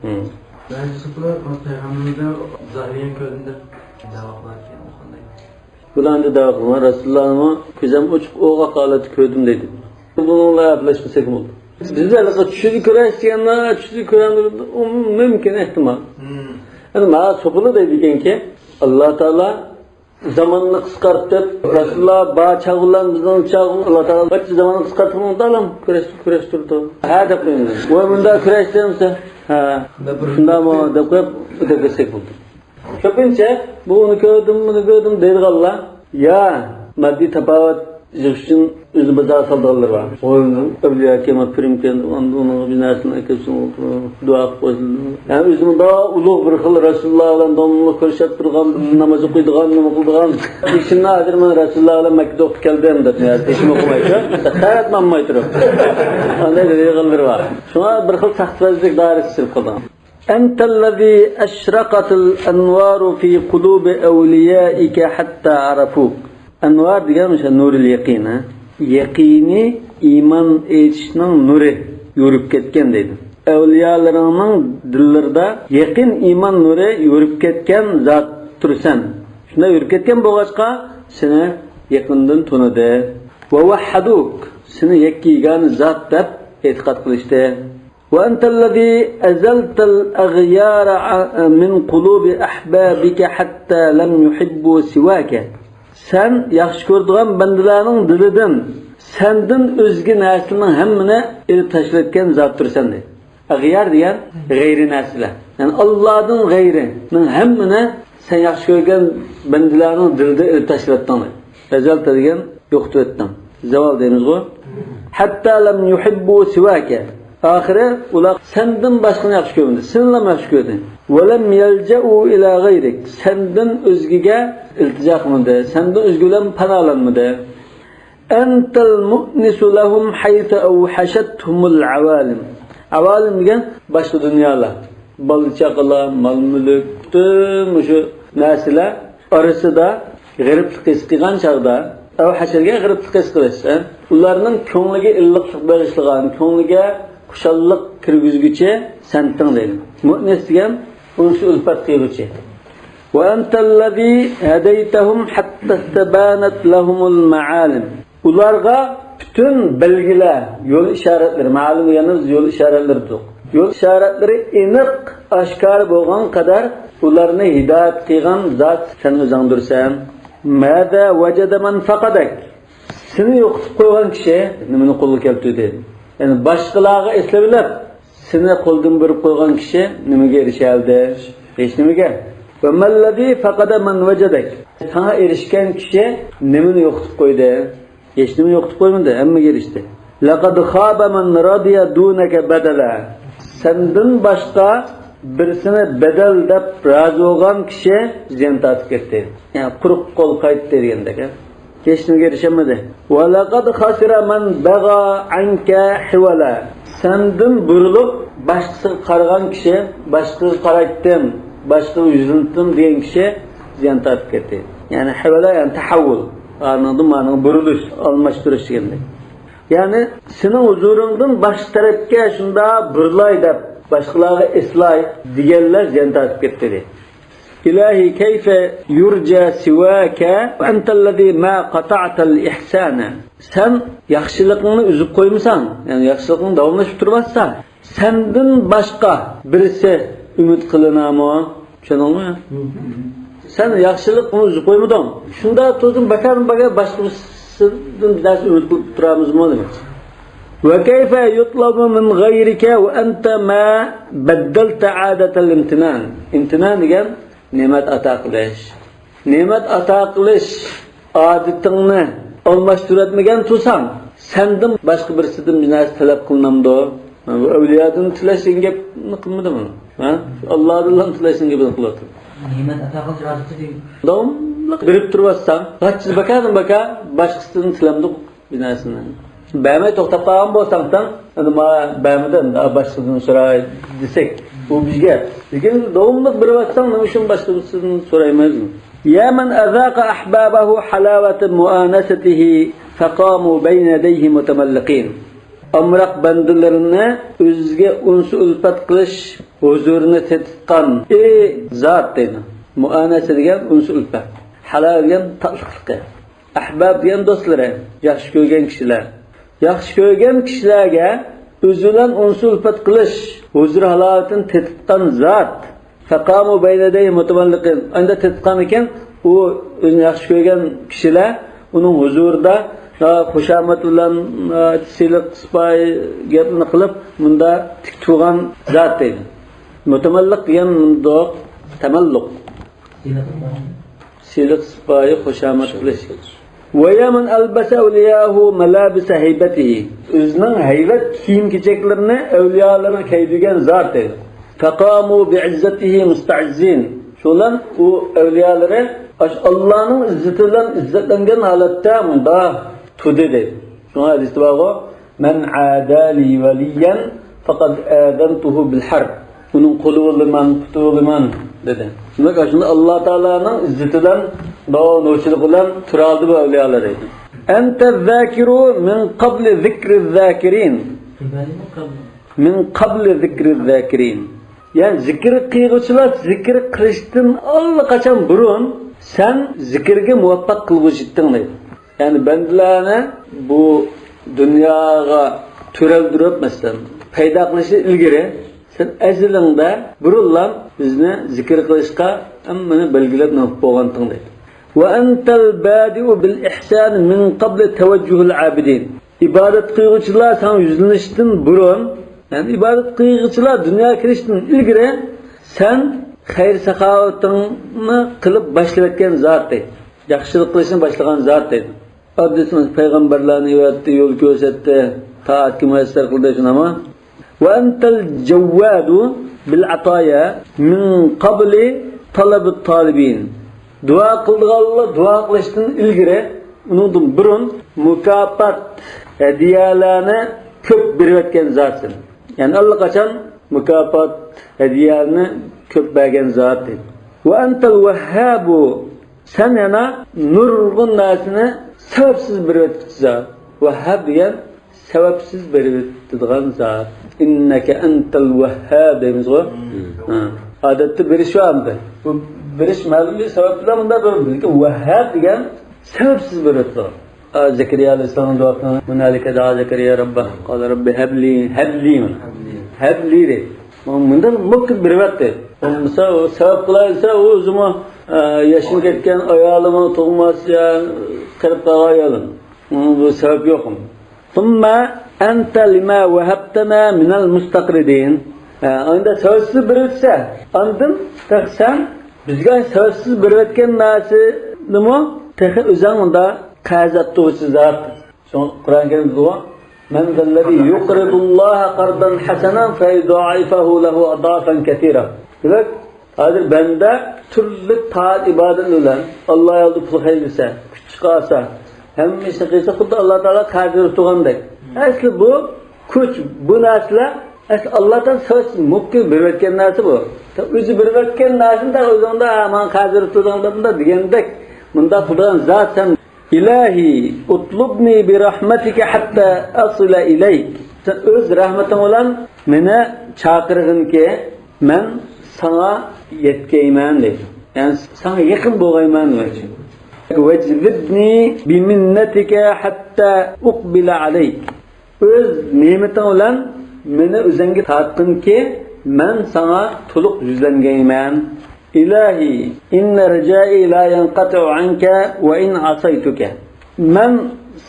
ھىم. بەزى سوپىلار پەيغەمبىرىمىزنى زاھىرەن كۆردۈم دەپ دەۋا قىلاركەن، قانداق؟ بۇلار ئەمدى دەۋا قىلغان، رەسۇلۇللانى كۆزۈم ئوچۇق ئوغاق ھالەتتە كۆردۈم دەيدۇ. بۇنىڭلا گەپلەشمىسەك بولدى. بىز ھېلىقى چۈشىدە كۆرەرسىز دېگەندە، چۈشىدە كۆرەمدۇ؟ ئۇ مۇمكىن، ئېھتىمال. ھىم. ئەمما سوپىلار دەيدىكەنكى، ئاللا تائالا زاماننى قىسقارتىپ، رەسۇلۇللا بار چاغ بىلەن بىزنىڭ چاغ، ئاللا تائالا بارچە زاماننى قىسقارتىپ، مۇنداق ئادەم كۈرەشتۈرۈپتۇ. ھە دەپ قويىمىز. ۋاي مۇنداق كۈرەشتۈرمىسە، ھە. شۇنداقمۇ دەپ قويۇپ، ئۆتۈپ كەتسەك بولدى. كۆپىنچە بۇ ئۇنى كۆردۈم، بۇنى كۆردۈم دەيدىغانلار يا ماددىي تاپاۋەت يىغىش ئۈچۈن ئۆزىنى بازارغا سالىدىغانلار بار. ئۇنىڭ ئەۋلىيا كېمە پىرىم كېلىپ، ئۇنىڭغا بىر نەرسىنى ئەكەلسۇن، دۇئا قىلىپ قويسۇن. يەنى ئۆزىنى مۇنداق ئۇلۇغ بىر خىل رەسۇلۇللا بىلەن داۋاملىق كۆرۈشۈپ تۇرغان، ناماز ئوقۇيدىغان، نېمە قىلىدىغان، ئىشىمنى ھازىر مەن رەسۇلۇللا بىلەن مەككىدە ئوقۇپ كەلدىم دەپ، يەنى تېشىمۇ ئوقۇمايچۇ، تەخەت مانماي تۇرۇپ. ئانداق دەيدىغانلىرى بار. شۇڭا بىر خىل ساختىپەزلىك دائىرىسىگە كىرىپ قالىدىغان. أنت الذي أشرقت الأنوار في قلوب أوليائك حتى عرفوك. ئەنۋار دېگەن ئوشۇ نۇرۇل يەقىن، ھە؟ يەقىنى، ئىمان ئېيتىشنىڭ نۇرى يورۇپ كەتكەن دەيدۇ. ئەۋلىيالىرىڭنىڭ دىللىرىدا يەقىن ئىمان نۇرى يورۇپ كەتكەن زاتتۇرسەن. شۇنداق يورۇپ كەتكەن بولغاچقا، سېنى يېقىندىن تونۇدى. ووحدوك، سېنى يەككە يېگانە زات دەپ ئېتىقاد قىلىشتى. وأنت الذي أزلت الأغيار ع-، من قلوب أحبابك حتى لم يحبوا سواك. سەن ياخشى كۆرىدىغان بەندىلەرنىڭ دىلىدىن سەندىن ئۆزگە نەرسىلەرنىڭ ھەممىنى ئېلىپ تاشلىۋەتكەن زاتتۇرسەن دەيدۇ. ئەغيار دېگەن غەيرىي نەرسىلەر. يەنى ئاللادىن غەيرىنىڭ ھەممىنى سەن ياخشى كۆرگەن بەندىلەرنىڭ دىلىدا ئېلىپ تاشلىۋەتتىڭ. غەزەلتە دېگەن يوقىتىۋەتتىڭ. زاۋال دەيمىزغۇ. حتى لم يحبوا سواك. ئاخىرى ئۇلار سەندىن باشقىنى ياخشى كۆرمىدى. سېنىلا ياخشى كۆردى. ولم يلجأوا إلى غيرك. سەندىن ئۆزگىگە ئىلتىجا قىلمىدى. سەندىن ئۆزگە بىلەن پاناھلانمىدى. أنت المؤنس لهم حيث أوحشتهم العوالم. ئاۋالىم دېگەن باشقا دۇنيالار. بالا-چاقىلار، مال-مۈلۈك، پۈتۈن مۇشۇ نەرسىلەر ئارىسىدا غېرىبلىق ھېس قىلغان چاغدا، ئەۋھەشەرگە غېرىبلىق ھېس قىلىش، ھە؟ ئۇلارنىڭ كۆڭلىگە ئىللىقلىق بېغىشلىغان، كۆڭلىگە خۇشاللىق كىرگۈزگۈچى سەنتىڭ دەيدۇ. مۇئنىس دېگەن ئۇنسى ئۈلپەت قىلغۇچى. وأنت الذي هديتهم حتى استبانت لهم المعالم. ئۇلارغا پۈتۈن بەلگىلەر، يول ئىشارەتلىرى، مەلۇم دېگىنىمىز يول ئىشارەتلىرىدۇر. يول ئىشارەتلىرى ئېنىق، ئاشكارا بولغان قەدەر ئۇلارنى ھىدايەت قىلغان زات سەن ئۆزۈڭدۈرسەن. ماذا وجد من فقدك؟ سېنى يوقىتىپ قويغان كىشى نېمىنى قولغا كەلتۈردى؟ يەنى باشقىلارغا ئېسىلىۋېلىپ، سېنى قولدىن بېرىپ قويغان كىشى نېمىگە ئېرىشەلىدى؟ ھېچنېمىگە. وما الذي فقد من وجدك؟ ساڭا ئېرىشكەن كىشى نېمىنى يوقىتىپ قويدى؟ ھېچنېمە يوقىتىپ قويمىدى، ھەممىگە ئېرىشتى. لقد خاب من رضي دونك بدلا. سەندىن باشقا بىرسىنى بەدەل دەپ رازى بولغان كىشى زىيان تارتىپ كەتتى. يەنى قۇرۇق قول قايتتى دېگەندەك. ھېچنېمىگە ئېرىشەلمىدى. ولقد خسر من بغى عنك حولا. سەندىن بۇرۇلۇپ باشقىسىغا قارىغان كىشى، باشقىغا قارايتتىم، باشقىغا يۈزلىنىتتىم دېگەن كىشى زىيان تارتىپ كەتتى. يەنى ھەۋەلە، يەنى تەھەۋۋۇل. ئانىڭدىن مانىڭغا بۇرۇلۇش، ئالماشتۇرۇش دېگەندەك. يەنى سېنىڭ ھۇزۇرۇڭدىن باشقا تەرەپكە شۇنداق بۇرۇلاي دەپ، باشقىلارغا ئېسىلاي دېگەنلەر زىيان تارتىپ كەتتى دېدى. إلهي كيف يرجى سواك وأنت الذي ما قطعت الإحسان. سەن ياخشىلىقىڭنى ئۈزۈپ قويمىساڭ، يەنى ياخشىلىقىڭ داۋاملىشىپ تۇرۇۋاتسا، سەندىن باشقا بىرسى ئۈمىد قىلىنامۇ؟ چۈشەندىڭمۇ؟ سەن ياخشىلىقنى ئۈزۈپ قويمىدىڭ. شۇنداق تۇردۇڭ، بەكەردىن بەكەر باشقىسىدىن بىر نەرسە ئۈمىد قىلىپ تۇرامىزمۇ دېمەكچى. وكيف يطلب من غيرك وأنت ما بدلت عادة الامتنان. ئىمتىنان دېگەن نېمەت ئاتا قىلىش. نېمەت ئاتا قىلىش ئادىتىڭنى ئالماشتۇرۇۋەتمىگەن تۇرساڭ، سەندىن باشقا بىرسىدىن بىر نەرسە تەلەپ قىلىنامدۇ؟ بۇ ئەۋلىيادىن تىلەش دېگەن گەپنى قىلمىدىمۇ؟ ھە؟ شۇ ئاللادىنلا تىلەش دېگەن گەپنى قىلىۋاتىدۇ. نېمەت ئاتا قىلىش ھاجىتى دېگەن. داۋاملىق بېرىپ تۇرۇۋاتساڭ، غاچچىسى بەكەردىن بەكەر باشقىسىدىن تىلەمدۇق بىر نەرسىنى. بەرمەي توختاپ قالغان بولساڭ سەن، ئەمدى ماڭا بەرمىدى، ئەمدى باشقىدىن سوراي دېسەك، بۇ بىر گەپ. لېكىن داۋاملىق بېرىۋاتساڭ، نېمە ئۈچۈن باشقىسىدىن سورايمىز؟ يا من أذاق أحبابه حلاوة مؤانسته فقاموا بين يديه متملقين. ئامراق بەندىلىرىنى ئۆزىگە ئۇنسى ئۈلپەت قىلىش ھۇزۇرىنى تېتىتقان، ئى زات دەيدۇ. مۇئانەسە دېگەن ئۇنسى ئۈلپەت. ھالاۋە دېگەن تاتلىقلىقى. ئەھباب دېگەن دوستلىرى، ياخشى كۆرگەن كىشىلەر. ياخشى كۆرگەن كىشىلەرگە ئۆزى بىلەن ئۇنسى ئۈلپەت قىلىش ھۇزۇر ھالاۋىتىنى تېتىتقان زات. فقاموا بين يديه متملقين. ئەندە تېتىتقان ئىكەن، ئۇ ئۆزىنى ياخشى كۆرگەن كىشىلەر ئۇنىڭ ھۇزۇرىدا، ھە، خۇشامەت بىلەن، ھە، سىلىق سىپايى گەپنى قىلىپ، مۇندا تىك تۇرغان زات دەيدۇ. مۇتەمەللىق دېگەن مۇنداق تەمەللۇق. سىلىق سىپايى خۇشامەت قىلىش. ويا من ألبس أولياءه ملابس هيبته. ئۆزىنىڭ ھەيۋەت كىيىم-كېچەكلىرىنى ئەۋلىيالىرىغا كىيدۈرگەن زات دەيدۇ. فقاموا بعزته مستعزين. شۇلار ئۇ ئەۋلىيالىرى ئاشۇ ئاللانىڭ ئىززىتى بىلەن ئىززەتلەنگەن ھالەتتە مۇنداق تۇردى دەيدۇ. شۇڭا ھەدىستە بارغۇ، من عادى لي وليا فقد آذنته بالحرب. ئۇنىڭ قولى بولىمەن، پۇتى بولىمەن دېدى. دېمەك، ئاشۇنداق ئاللا تائالانىڭ ئىززىتى بىلەن، نۇرچىلىقى بىلەن تۇرالىدى بۇ ئەۋلىيالار دەيدۇ. أنت الذاكر من قبل ذكر الذاكرين. من قبل ذكر الذاكرين. يەنى زىكىر قىلغۇچىلار زىكىر قىلىشتىن ئاللىقاچان بۇرۇن سەن زىكىرگە مۇۋەپپەق قىلغۇچى ئىدىڭ دەيدۇ. يەنى بەندىلەرنى بۇ دۇنياغا تۆرەلدۈرۈپ، مەسىلەن، پەيدا قىلىشتىن ئىلگىرى سەن ئەزىلىڭدە بۇرۇنلا بىزنى زىكىر قىلىشقا ھەممىنى بەلگىلەپ نېمە قىلىپ بولغانتىڭ دەيدۇ. وأنت البادئ بالإحسان من قبل توجه العابدين. ئىبادەت قىلغۇچىلار ساڭا يۈزلىنىشتىن بۇرۇن، يەنى ئىبادەت قىلغۇچىلار دۇنياغا كىرىشتىن ئىلگىرى سەن خەير-ساخاۋىتىڭنى قىلىپ باشلىۋەتكەن زات دەيدۇ. ياخشىلىق قىلىشنى باشلىغان زات دەيدۇ. ئاددىسىمىز پەيغەمبەرلەرنى ئەۋەتتى، يول كۆرسەتتى، تائەتكە مۇيەسسەر قىلدى، شۇنداقمۇ؟ وأنت الجواد بالعطايا من قبل طلب الطالبين. دۇئا قىلىدىغانلار دۇئا قىلىشتىن ئىلگىرى، ئۇنىڭدىن بۇرۇن مۇكاپات، ھەدىيەلەرنى كۆپ بېرىۋەتكەن زاتسەن. يەنى ئاللىقاچان مۇكاپات، ھەدىيەنى كۆپ بەرگەن زات دەيدۇ. وأنت الوهاب، سەن يەنە نۇرغۇن نەرسىنى سەۋەبسىز بېرىۋەتكۈچى زات. ۋەھھاب دېگەن سەۋەبسىز بېرىۋېتىدىغان زات. إنك أنت الوهاب دەيمىزغۇ؟ ھە. ئادەتتە بېرىش بار ئەمدى. بۇ بېرىش مەلۇم بىر سەۋەب بىلەن مۇنداق بېرىلىدۇ. لېكىن ۋەھھاب دېگەن سەۋەبسىز بېرىۋېتىدىغان. ئا، زەكەرىيا ئەلەيھىسسالامنىڭ دۇئاسىنى، ھۇنالىكە دەئا زەكەرىيا رەببەھ، قالە رەببى ھەبلى، ھەبلى، ھەبلى دەيدۇ. مۇنداق مۇكىم بېرىۋەتتى. بولمىسا، ئۇ سەۋەب قىلايدىسا، ئۇ ئۆزىمۇ، ئا، ياشىنىپ كەتكەن، ئايالىمۇ تۇغماس، يا قېرىپ قالغان ئايالىم. ئۇنىڭ بۇ سەۋەب يوق. ثم أنت لما وهبتنا من المستقرضين. ھە، ئەمدى سەۋەبسىز بېرىۋەتسە، ئاندىن تېخى سەن بىزگە سەۋەبسىز بېرىۋەتكەن نەرسىنىمۇ تېخى ئۆزۈڭ ئۇندا قەرز ئەتتۈرگۈچى زات. شۇڭا قۇرئان كەرىمدە دېدىغۇ، من ذا الذي يقرض الله قرضا حسنا فيضاعفه له أضعافا كثيرة. دېمەك، ھازىر بەندە تۈرلۈك تائەت ئىبادەت بىلەن ئاللا يولىدا پۇل خەجلىسە، كۈچ چىقارسا، ھەممە ئىشنى قىلسا، خۇددى ئاللا تائالا قەرز بېرىپ تۇرغاندەك. ئەسلى بۇ كۈچ، بۇ نەرسىلەر ئەسلى ئاللا تائالا سەۋەبسىز مۇكىم بېرىۋەتكەن نەرسە بۇ. ئۆزى بېرىۋەتكەن نەرسىنى ئۆزۈڭدە، ھە، ماڭا قەرز بېرىپ تۇردۇڭ دەپ مۇنداق دېگەندەك، مۇنداق قىلىدىغان زات سەن. إلهي اطلبني برحمتك حتى أصل إليك. سەن ئۆز رەھمىتىڭ بىلەن مېنى چاقىرغىنكى، مەن ساڭا يەتكەيمەن دەيدۇ. يەنى ساڭا يېقىن بولغايمەن دېمەكچى. واجذبني بمنتك حتى أقبل عليك. ئۆز نېمىتىڭ بىلەن مېنى ئۆزۈڭگە تارتقىنكى، مەن ساڭا تولۇق يۈزلەنگەيمەن. إلهي إن رجائي لا ينقطع عنك وإن عصيتك. مەن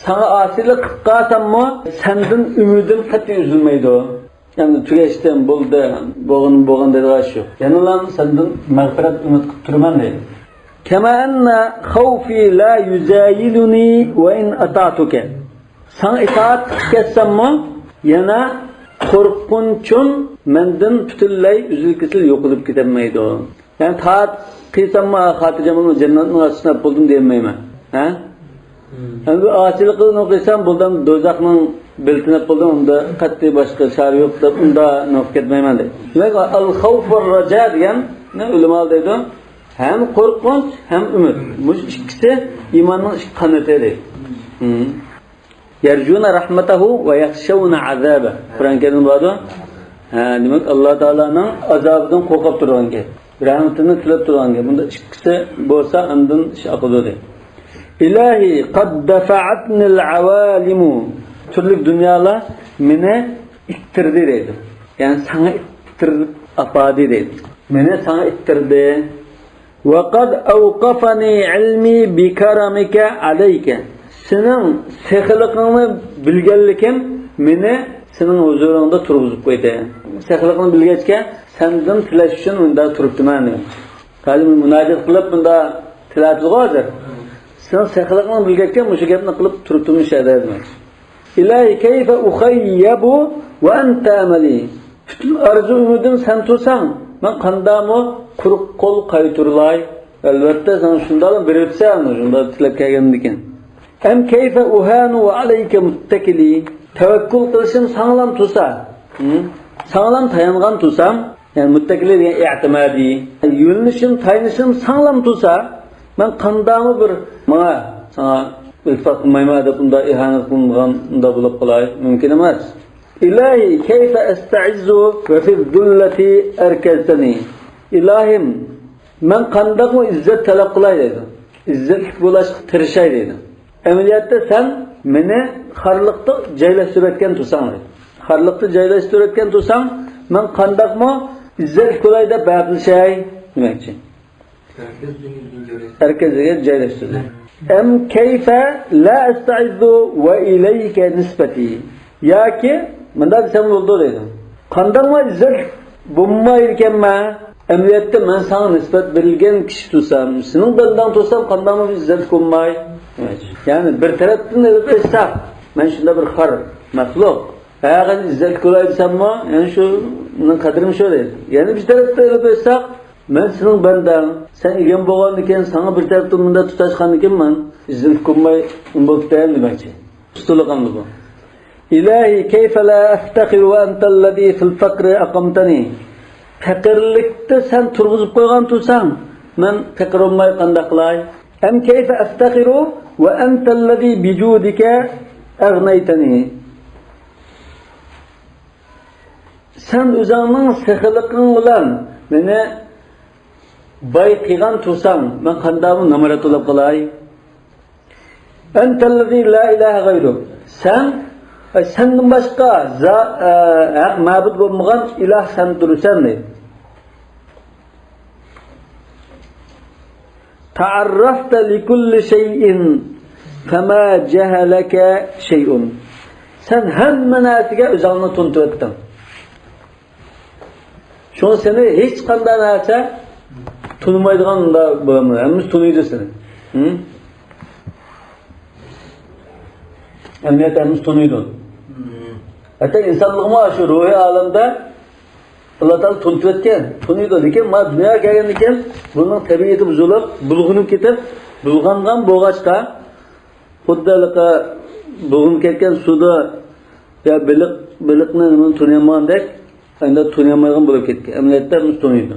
ساڭا ئاسىيلىق قىلىپ قالساممۇ، سەندىن ئۈمىدىم قەتئىي ئۈزۈلمەيدۇ. يەنى تۈگەشتىم، بولدى، بولغىنى بولغان دەيدىغان ئىش يوق. يەنىلا سەندىن مەغپىرەت ئۈمىد قىلىپ تۇرىمەن دەيدۇ. كما أن خوفي لا يزايلني وإن أطعتك. ساڭا ئىتائەت قىلىپ كەتسەممۇ، يەنە قورقۇنچۇم مەندىن پۈتۈنلەي ئۈزۈل-كېسىل يوقىلىپ كېتەلمەيدۇ. يەنى تائەت قىلساممۇ، خاتىرجەم بولۇڭ، جەننەتنىڭ ئاشىسىنى ئېلىپ بولدۇم دېيەلمەيمەن. ھە؟ ئەمدى ئاسىيلىقنى قىلسام، بولدۇم، دوزاخنىڭ بېلىتىنى ئېلىپ بولدۇم، ئۇندا قەتئىي باشقا چارە يوق دەپ، ئۇندا نوقۇپ كەتمەيمەن دەيدۇ. دېمەك، ئەل خوف ۋە رەجا دېگەن ئۆلىمالار دەيدۇ، ھەم قورقۇنچ، ھەم ئۈمىد. مۇشۇ ئىككىسى ئىماننىڭ ئىككى قانىتى دەيدۇ. يرجون رحمته ويخشون عذابه. قۇرئان كەرىمدە بارىدۇ. ھە، دېمەك، ئاللا تائالانىڭ ئازابىدىن قورقۇپ تۇرغان گەپ، رەھمىتىنى تىلەپ تۇرغان گەپ. بۇندا ئىككىسى بولسا، ئاندىن ئىش ئاقىدۇ دەيدۇ. إلهي قد دفعتني العوالم. تۈرلۈك دۇنيالار مېنى ئىتتىردى دەيدۇ. يەنى ساڭا ئىتتىرىپ ئاپاردى دەيدۇ. مېنى ساڭا ئىتتىردى. وقد أوقفني علمي بكرمك عليك. سېنىڭ سېخىلىقىڭنى بىلگەنلىكىم مېنى سېنىڭ ھۇزۇرۇڭدا تۇرغۇزۇپ قويدى. سېخىلىقنى بىلگەچكە، سەندىن تىلەش ئۈچۈن مۇندا تۇرۇپتىمەن. ھازىر مۇناجات قىلىپ مۇندا تىلەۋاتىدىغۇ ھازىر. سېنىڭ سېخىلىقىڭنى بىلگەچكە، مۇشۇ گەپنى قىلىپ تۇرۇپتىمەن شۇ يەردە دېمەكچى. إلهي كيف أخيب وأنت أملي. پۈتۈن ئارزۇ ئۈمىدىم سەن تۇرساڭ، مەن قانداقمۇ قۇرۇق قول قايتۇرۇلاي؟ ئەلۋەتتە، سەن شۇنداقلا بېرىۋېتىسەن، شۇنداق تىلەپ كەلگەندىكىن. أم كيف أهان وعليك متكلي. تەۋەككۈل قىلىشىم ساڭلام تۇرسا، ھە؟ ساڭلام تايانغان تۇرسام، يەنى مۇتتەكىلى دېگەن ئېتىمادى، يۆنىلىشىم، تايىنىشىم ساڭلام تۇرسا، مەن قانداقمۇ بىر ماڭا، ساڭا ئىلتىپات قىلمايمەن دەپ ئۇنداق ئىھانەت قىلىنغان، ئۇنداق بولۇپ قالاي، مۇمكىن ئەمەس. إلهي كيف أستعز وفي الذلة أركستني. ئىلاھىم، مەن قانداقمۇ ئىززەت تەلەپ قىلاي دەيدۇ. ئىززەتلىك بولۇشقا تىرىشاي دەيدۇ. ئەمەلىيەتتە سەن مېنى خارلىقتا جايلاشتۇرۇۋەتكەن تۇرساڭ دەيدۇ. خارلىقتا جايلاشتۇرۇۋەتكەن تۇرساڭ، مەن قانداقمۇ ئىززەتلىك بولاي دەپ ھەپىلىشەي دېمەكچى. ئەركەز دېگەن جايلاشتۇردى. أم كيف لا أستعز وإليك نسبتي. ياكى مۇنداق دېسەم بولىدۇ دەيدۇ. قانداقمۇ ئىززەتلىك بولمايدىكەنمەن، ئەمەلىيەتتە مەن ساڭا نىسبەت بېرىلگەن كىشى تۇرسام، سېنىڭ بەندەڭ تۇرسام، قانداقمۇ ئىززەتلىك بولماي؟ يەنى بىر تەرەپتىن ئېلىپ ئېيتساق، مەن شۇنداق بىر خار مەخلۇق. ھەقىقەتەن ئىززەتلىك بولاي دېسەممۇ، يەنى شۇ، مېنىڭ قەدرىم شۇ دەيدۇ. يەنە بىر تەرەپتىن ئېلىپ ئېيتساق، مەن سېنىڭ بەندەڭ، سەن ئىگەم بولغاندىكىن، ساڭا بىر تەرەپتىن مۇنداق تۇتاشقاندىكىن، مەن ئىززەتلىك بولماي نېمە بولۇپتىمەن دېمەكچى. ئۇستىلىق ئاڭلىدى بۇ. ئىلاھى، كەيفە لا ئەفتەخىرۇ ۋە ئەنتەللەزى فىل فەقرى ئەقامتەنى. پەقىرلىكتە سەن تۇرغۇزۇپ قويغان تۇرساڭ، مەن پەقىر بولماي قانداق قىلاي؟ ئەم كەيفە ئەفتەخىرۇ ۋە ئەنتەللەزى بىجۇدىكە ئەغنەيتەنى. سەن ئۆزۈڭنىڭ سېخىلىقىڭ بىلەن مېنى باي قىلغان تۇرساڭ، مەن قانداقمۇ نامرات بولۇپ قالاي؟ ئەنتەللەزى لا ئىلاھە غەيرۇك. سەن، ئەي، سەندىن باشقا زا-، ئە، ھەق مەبۇد بولمىغان ئىلاھ سەن تۇرىسەن دەيدۇ. تەئەررەفتە لىكۇللى شەيئىن فەما جەھەلەكە شەيئۇن. سەن ھەممە نەرسىگە ئۆزۈڭنى تونۇتۇۋەتتىڭ. شۇڭا سېنى ھېچقانداق نەرسە تونۇمايدىغان بولمايدۇ. ھەممىسى تونۇيدۇ سېنى. ھە؟ ئەمەلىيەتتە ھەممىسى تونۇيدۇ. ھەتتا ئىنسانلىقمۇ شۇ روھىي ئالەمدە ئاللا تائالا تونۇتۇۋەتكەن، تونۇيدۇ. لېكىن مانا دۇنياغا كەلگەندىن كېيىن بۇنىڭ تەبىئىتى بۇزۇلۇپ، بۇلغىنىپ كېتىپ، بۇلغانغان بولغاچقا، خۇددى ھېلىقى بۇلغىنىپ كەتكەن سۇدا يا بېلىق، بېلىقنى نېمىنى تونۇيالمىغاندەك، ئەمدى تونۇيالمايدىغان بولۇپ كەتكەن. ئەمەلىيەتتە بۇنى تونۇيدۇ.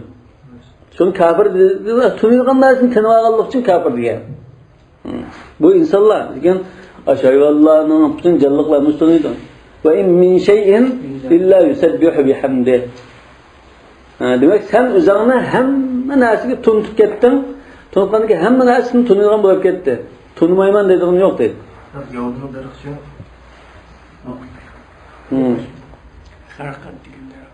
شۇڭا كاپىر دېدى، تونۇيدىغان نەرسىنى تېنىۋالغانلىقى ئۈچۈن كاپىر دېگەن. بۇ ئىنسانلار، لېكىن ئاشۇ ھايۋانلارنىڭ پۈتۈن جانلىقلار ھەممىسى تونۇيدۇ. ۋە ئىن مىن شەيئىن ئىللا يۇسەببىھۇ بىھەمدىھ. ھە، دېمەك، سەن ئۆزۈڭنى ھەممە نەرسىگە تونۇتۇپ كەتتىڭ. تونۇتقاندىن كېيىن ھەممە نەرسىنى تونۇيدىغان بولۇپ كەتتى. تونۇمايمەن دەيدىغىنى يوق دەيدۇ. ياۋدىنىڭ دەرىخى شۇ. ھىم. خەرقەت دېگەن دەرەخ.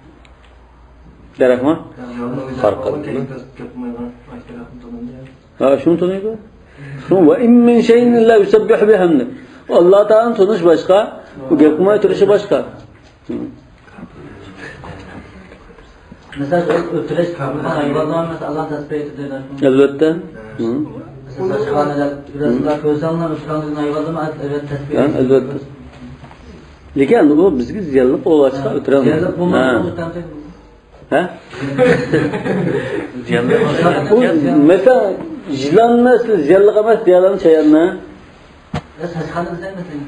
دەرەخمۇ؟ ياۋدىنىڭ خەرقەت. دەرىخى، گەپ قىلمايدىغان ئاشۇ دەرەخنى تونۇيدۇ. ھا، شۇنى تونۇيدۇ. شۇ ۋە ئىن مىن شەيئىن ئىللا يۇسەببىھۇ بىھەمدىھ. ئاللا تائالانى تونۇش باشقا، ئۇ گەپ قىلماي تۇرۇشى باشقا. مىسال، ئۆتۈرۈش ھايۋانلار مىسال، ئاللا تەسبىھ ئېيتىدۇ. ئەلۋەتتە. مىسال، ساچخانىدا بىرەرسىلەر كۆرسەڭلار، ئۆتۈرەڭلار ھايۋانلار ئەلۋەتتە تەسبىھ ئەلۋەتتە. لېكىن ئۇ بىزگە زىيانلىق بولغاچقا ئۆتۈرەڭ. زىيانلىق بولمايدۇ. ھە؟ ئۇ، مەسىلەن، يىلاننى سىز زىيانلىق ئەمەس دېيەلەمسىز يىلاننى؟ ساچخانا دېسەڭ مەسىلەن.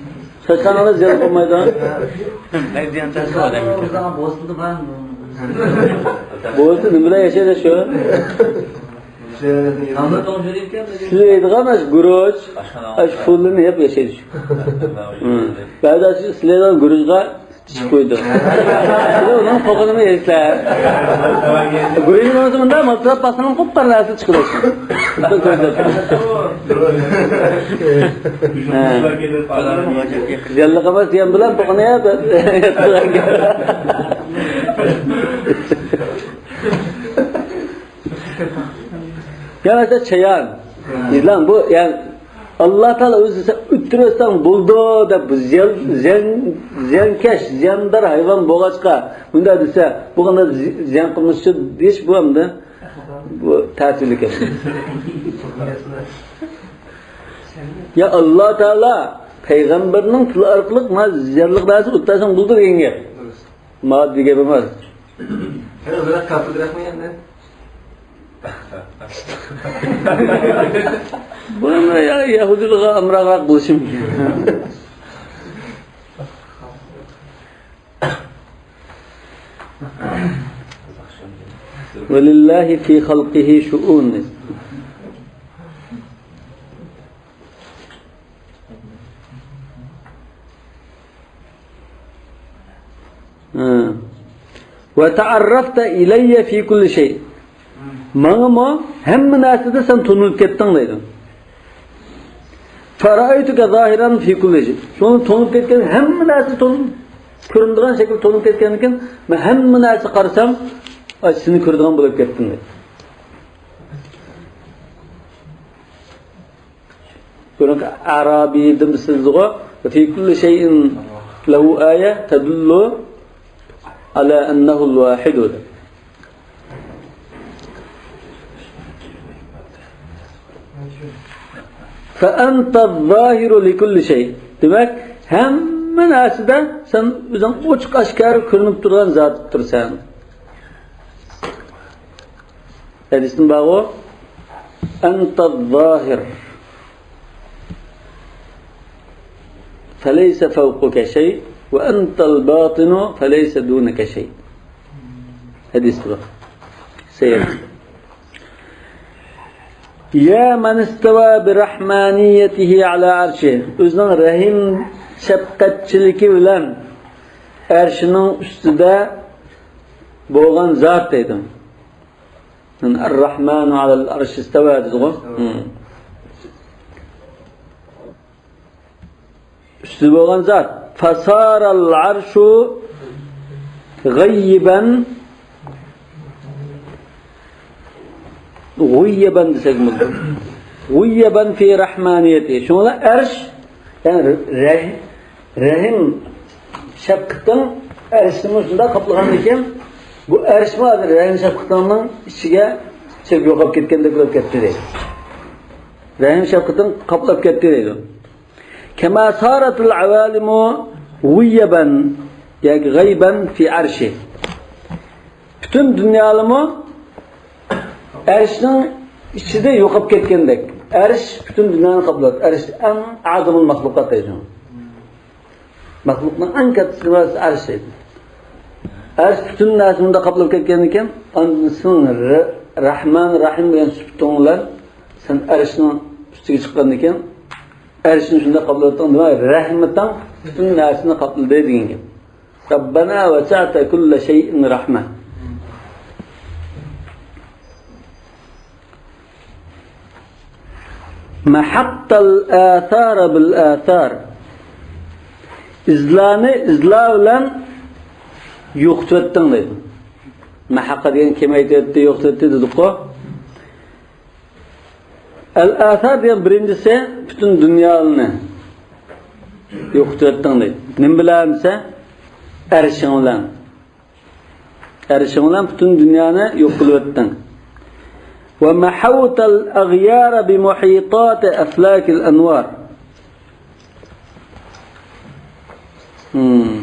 ساچخانىدا زىيانلىق بولمايدۇ. بولسا نېمە بىلەن ياشايدۇ شۇ؟ سىلەيدىغان ئاشۇ گۈرۈچ، ئاشۇ پۇلنى يەپ ياشايدۇ شۇ. بەزى ئاشۇ سىلەيدىغان گۈرۈچقا چىشىپ قويىدۇ. ئۇنىڭ قوقىنىمۇ يەيسىلەر. گۈرۈچنىڭ ئۆزى مۇنداق مالتىراپ باقسىڭىز قۇپقارا نەرسە چىقىدۇ. زىيانلىق ئەمەس دېگەن بىلەن قوقىنى يەپ. يا مەسىلەن، چايان، يىلان بۇ، يەنى ئاللا تائالا ئۆزى دېسە ئۆتتۈرۈۋەتسەڭ بولىدۇ دەپ، بۇ زىيان، زىيان، زىيانكەش، زىياندار ھايۋان بولغاچقا، مۇنداق دېسە، بۇ قانداق زىيان قىلمىسۇن دېيىش، بۇ ئەمدى بۇ تەتۈرلۈك ئەمدى. يا ئاللا تائالا پەيغەمبەرنىڭ تىلى ئارقىلىق مانا زىيانلىق نەرسە ئۆتتۈرسەڭ بولىدۇ دېگەن گەپ. مانا دېگەن گەپ ئەمەس. بۇ يەھۇدىيلارغا ئامراقراق بولۇشى مۇمكىن. ولله في خلقه شؤون. ھە. وتعرفت إلي في كل شيء. ماڭىمۇ ھەممە نەرسىدە سەن تونۇلۇپ كەتتىڭ دەيدۇ. فرأيتك ظاهرا في كل شيء. شۇڭا تونۇلۇپ كەتكەن ھەممە نەرسە تونۇ-، كۆرۈنىدىغان شەكىلدە تونۇلۇپ كەتكەندىن كېيىن، مەن ھەممە نەرسە قارىسام، ئاي، سېنى كۆرىدىغان بولۇپ كەتتىم دەيدۇ. بۇرۇنقى ئەرابىيدىن بىلسىزغۇ، في كل شيء له آية تدل على أنه الواحد دەپ. وأنت الظاهر لكل شيء. دېمەك، ھەممە نەرسىدە سەن ئۆزۈڭ ئوچۇق ئاشكارا كۆرۈنۈپ تۇرغان زات تۇرسەن. ھەدىستىن بارغۇ، أنت الظاهر فليس فوقك شيء وأنت الباطن فليس دونك شيء. ھەدىستە بار. سەھىھ. يا من استوى برحمانيته على عرشه. ئۆزىنىڭ رەھىم شەپقەتچىلىكى بىلەن ئەرشىنىڭ ئۈستىدە بولغان زات دەيدۇ. الرحمن على العرش استوى دېدىغۇ. ھىم. ئۈستىدە بولغان زات. فصار العرش غيبا، غيبا دېسەك بولىدۇ. غيبا في رحمانيته. شۇڭا ئەرش، يەنى رەھ-، رەھىم شەپقىتىڭ ئەرشنىمۇ شۇنداق قاپلىغاندىكىن، بۇ ئەرشمۇ ھازىر رەھىم شەپقىتىڭنىڭ ئىچىگە چىرىپ يوقاپ كەتكەندەك بولۇپ كەتتى دەيدۇ. رەھىم شەپقىتىڭ قاپلاپ كەتتى دەيدۇ. كما صارت العوالم غيبا ياكى غيبا في عرشه. پۈتۈن دۇنيالىمۇ ئەرشنىڭ ئىچىدە يوقاپ كەتكەندەك. ئەرش پۈتۈن دۇنيانى قاپلايدۇ. ئەرش ئەڭ ئەزەمۇل مەخلۇقات دەيدۇ. مەخلۇقنىڭ ئەڭ كاتتىسى ئەرش دەيدۇ. ئەرش پۈتۈن نەرسىنى مۇنداق قاپلاپ كەتكەندىكىن، ئاندىن سېنىڭ رە-، رەھمان، رەھىم دېگەن سۈپىتىڭ بىلەن سەن ئەرشنىڭ ئۈستىگە چىققاندىكىن، ئەرشنى شۇنداق قاپلىۋەتتىڭ، دېمەك، رەھمىتىڭ پۈتۈن نەرسىنى قاپلىدى دېگەن گەپ. ربنا وسعت كل شيء رحمة. محقت الآثار بالآثار. ئىزلارنى ئىزلار بىلەن يوقىتىۋەتتىڭ دەيدۇ. مەھەققە دېگەن كېمەيتىۋەتتى، يوقىتىۋەتتى دېدۇققۇ. ئەل ئەسەر دېگەن بىرىنچىسى پۈتۈن دۇنيانى يوقىتىۋەتتىڭ دەيدۇ. نېمە بىلەن دېسە، ئەرشىڭ بىلەن. ئەرشىڭ بىلەن پۈتۈن دۇنيانى يوق قىلىۋەتتىڭ. ومحوت الأغيار بمحيطات أفلاك الأنوار. Hmm.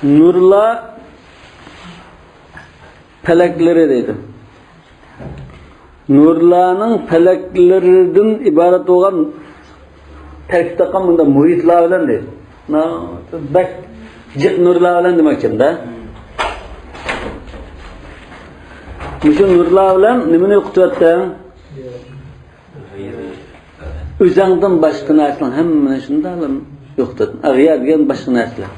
نۇرلار پەلەكلىرى دەيدۇ. نۇرلارنىڭ پەلەكلىرىدىن ئىبارەت بولغان تەركىب تاپقان مۇنداق مۇھىتلار بىلەن دەيدۇ. نا-، بەك جىق نۇرلار بىلەن دېمەكچىمدە. مۇشۇ نۇرلار بىلەن نېمىنى يوقىتىۋەتتىڭ؟ ئۆزەڭدىن باشقا نەرسىنىڭ ھەممىنى شۇنداق يوقىتىۋەتتىڭ. ئەغيار دېگەن باشقا نەرسىلەر.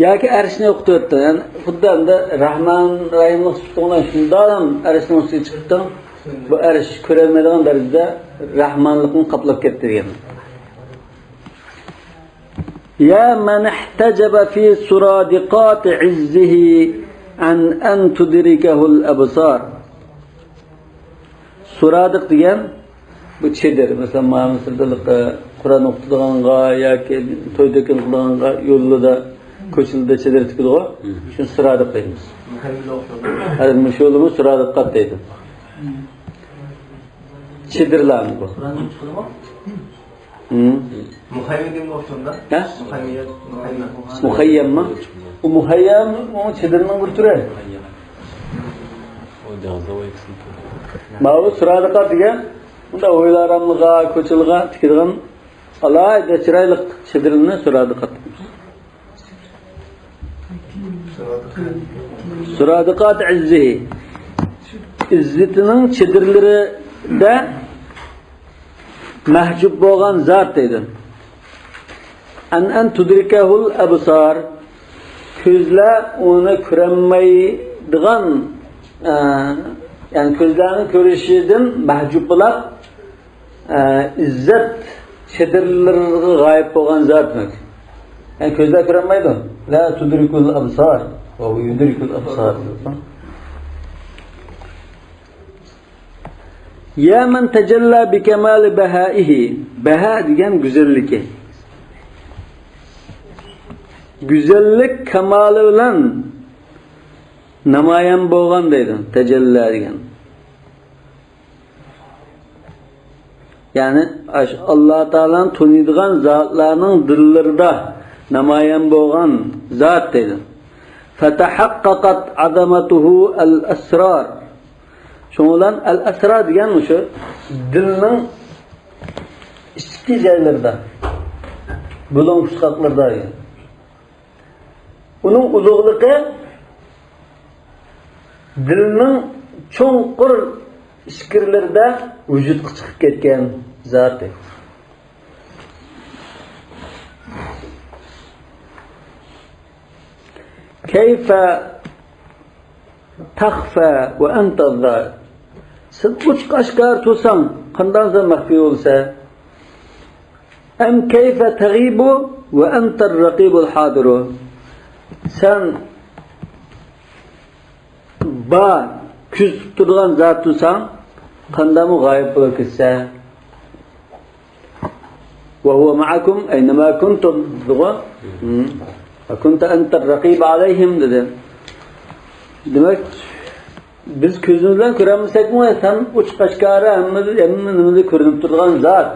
ياكى ئەرشنى يوقىتىۋەتتىڭ. يەنى خۇددى ئەمدى رەھمان، رەھىملىق سۈپىتىڭ بىلەن شۇنداق ئەرشنىڭ ئۈستىگە چىقتىڭ. بۇ ئەرش كۆرەلمەيدىغان دەرىجىدە رەھمانلىقنى قاپلاپ كەتتى دېگەن. يا من احتجب في سرادقات عزه عن أن تدركه الأبصار. سۇرادىق دېگەن بۇ چېدىر. مەسىلەن، مانا مىسىردا قۇرئان ئوقۇتىدىغانغا ياكى توي-تۆكۈن قىلىدىغانغا يوللىرىدا، كوچىلىرىدا چېدىر تىكىدىغۇ. شۇنى سۇرادىق دەيمىز. ھە، مۇشۇلىمۇ سۇرادىقات دەيدۇ. چېدىرلارنى بۇ. مۇخەيمە دېگەن ئوخشىمدا؟ ھە؟ مۇخەيمە، مۇخەيمە. مۇخەييەممۇ؟ ئۇ مۇخەييەم، ئۇ چېدىرنىڭ بىر تۈرى. ماۋۇ سۇرادىقات دېگەن، بۇنداق ھويلا ئاراملىققا، كوچىلارغا تىكىدىغان ئالاھىدە چىرايلىق چېدىرنى سۇرادىقات دەيمىز. سۇرادىقات ئىززىھى. ئىززىتىنىڭ چېدىرلىرىدە مەھجۇپ بولغان زات دەيدۇ. ئەن، ئەن تۇدرىكەھۇل ئەبسار. كۆزلەر ئۇنى كۆرەلمەيدىغان، ئە، يەنى كۆزلەرنىڭ كۆرۈشىدىن مەھجۇپ بولۇپ، ئە، ئىززەت چېدىرلىرىغا غايىب بولغان زات دېمەك. يەنى كۆزلەر كۆرەلمەيدۇ. لا تۇدرىكۇل ئەبسار. ۋە ھۇ يۇدرىكۇل ئەبسار. يا من تجلى بكمال بهائه. بەھا دېگەن گۈزەللىكى. گۈزەللىك كامالى بىلەن نامايان بولغان دەيدۇ، تەجەللا دېگەن. يەنى، ئاشۇ ئاللا تائالانى تونۇيدىغان زاتلارنىڭ دىللىرىدا نامايان بولغان زات دەيدۇ. فتحققت عظمته الأسرار. شۇنىڭ بىلەن ئەل-ئەسرار دېگەن مۇشۇ دىلنىڭ ئىچكى جايلىرىدا، بۇلۇڭ پۇچقاقلىرىدا. ئۇنىڭ ئۇلۇغلۇقى دىلنىڭ چوڭقۇر ئىچكىرىلىرىدە ۋۇجۇدقا چىقىپ كەتكەن زاتى. كيف تخفى وأنت الظاهر. سەن ئوچۇق ئاشكارا تۇرساڭ، قانداق سەن مەخپىي بولىسەن؟ أم كيف تغيب وأنت الرقيب الحاضر. سەن بار، كۆزىتىپ تۇرىدىغان زات تۇرساڭ، قانداقمۇ غايىب بولۇپ كېتىسەن؟ وهو معكم أينما كنتم دېدىغۇ. ھىم. وكنت أنت الرقيب عليهم دېدى. دېمەك، بىز كۆزىمىز بىلەن كۆرەلمىسەكمۇ، سەن ئوچۇق ئاشكارا ھەممە، ھەممە نېمىدە كۆرۈنۈپ تۇرىدىغان زات.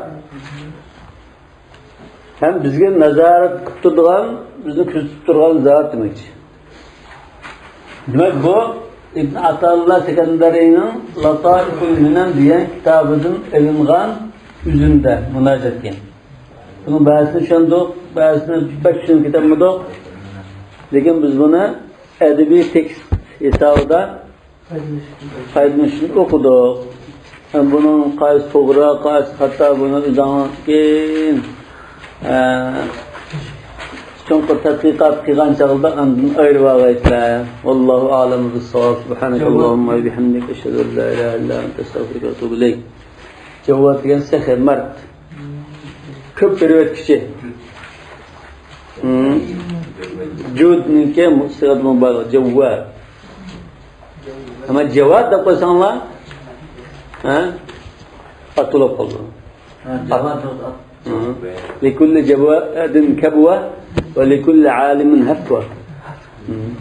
ھەم بىزگە نازارەت قىلىپ تۇرىدىغان، بىزنى كۆزىتىپ تۇرغان زات دېمەكچى. دېمەك، بۇ ئىبن ئاتائىللا سەكەندەرىنىڭ لاتائىفۇل مىنەن دېگەن كىتابىدىن ئېلىنغان ئۈزۈندە مۇناجات ئىكەن. بۇنىڭ بەزىسىنى چۈشەندۇق، بەزىسىنى بەك چۈشىنىپ كېتەلمىدۇق. لېكىن بىز بۇنى ئەدەبىي تېكىست ھېسابىدا پايدىلىنىشنى ئوقۇدۇق. ھەم بۇنىڭ قايسى توغرا، قايسى خاتا، بۇنى ئۆزۈڭلار كېيىن، ئە، چوڭقۇر تەتقىقات قىلغان چاغدا ئاندىن ئايرىۋالغايسىلەر. والله أعلم بالصواب. سبحانك اللهم وبحمدك، أشهد أن لا إله إلا أنت، أستغفرك وأتوب إليك. جەۋۋاد دېگەن سېخىي مەرد. كۆپ بېرىۋەتكۈچى. ھىم. جۇدنىڭكى سىغەت مۇبالىغە، جەۋۋاد. ئەمما جەۋاد دەپ قويساڭلار، ھە؟ ئات بولۇپ قالىدۇ. ھە، جەۋاد دەپ ئات. ھىم. لكل جواد كبوة ولكل عالم هفوة. ھىم.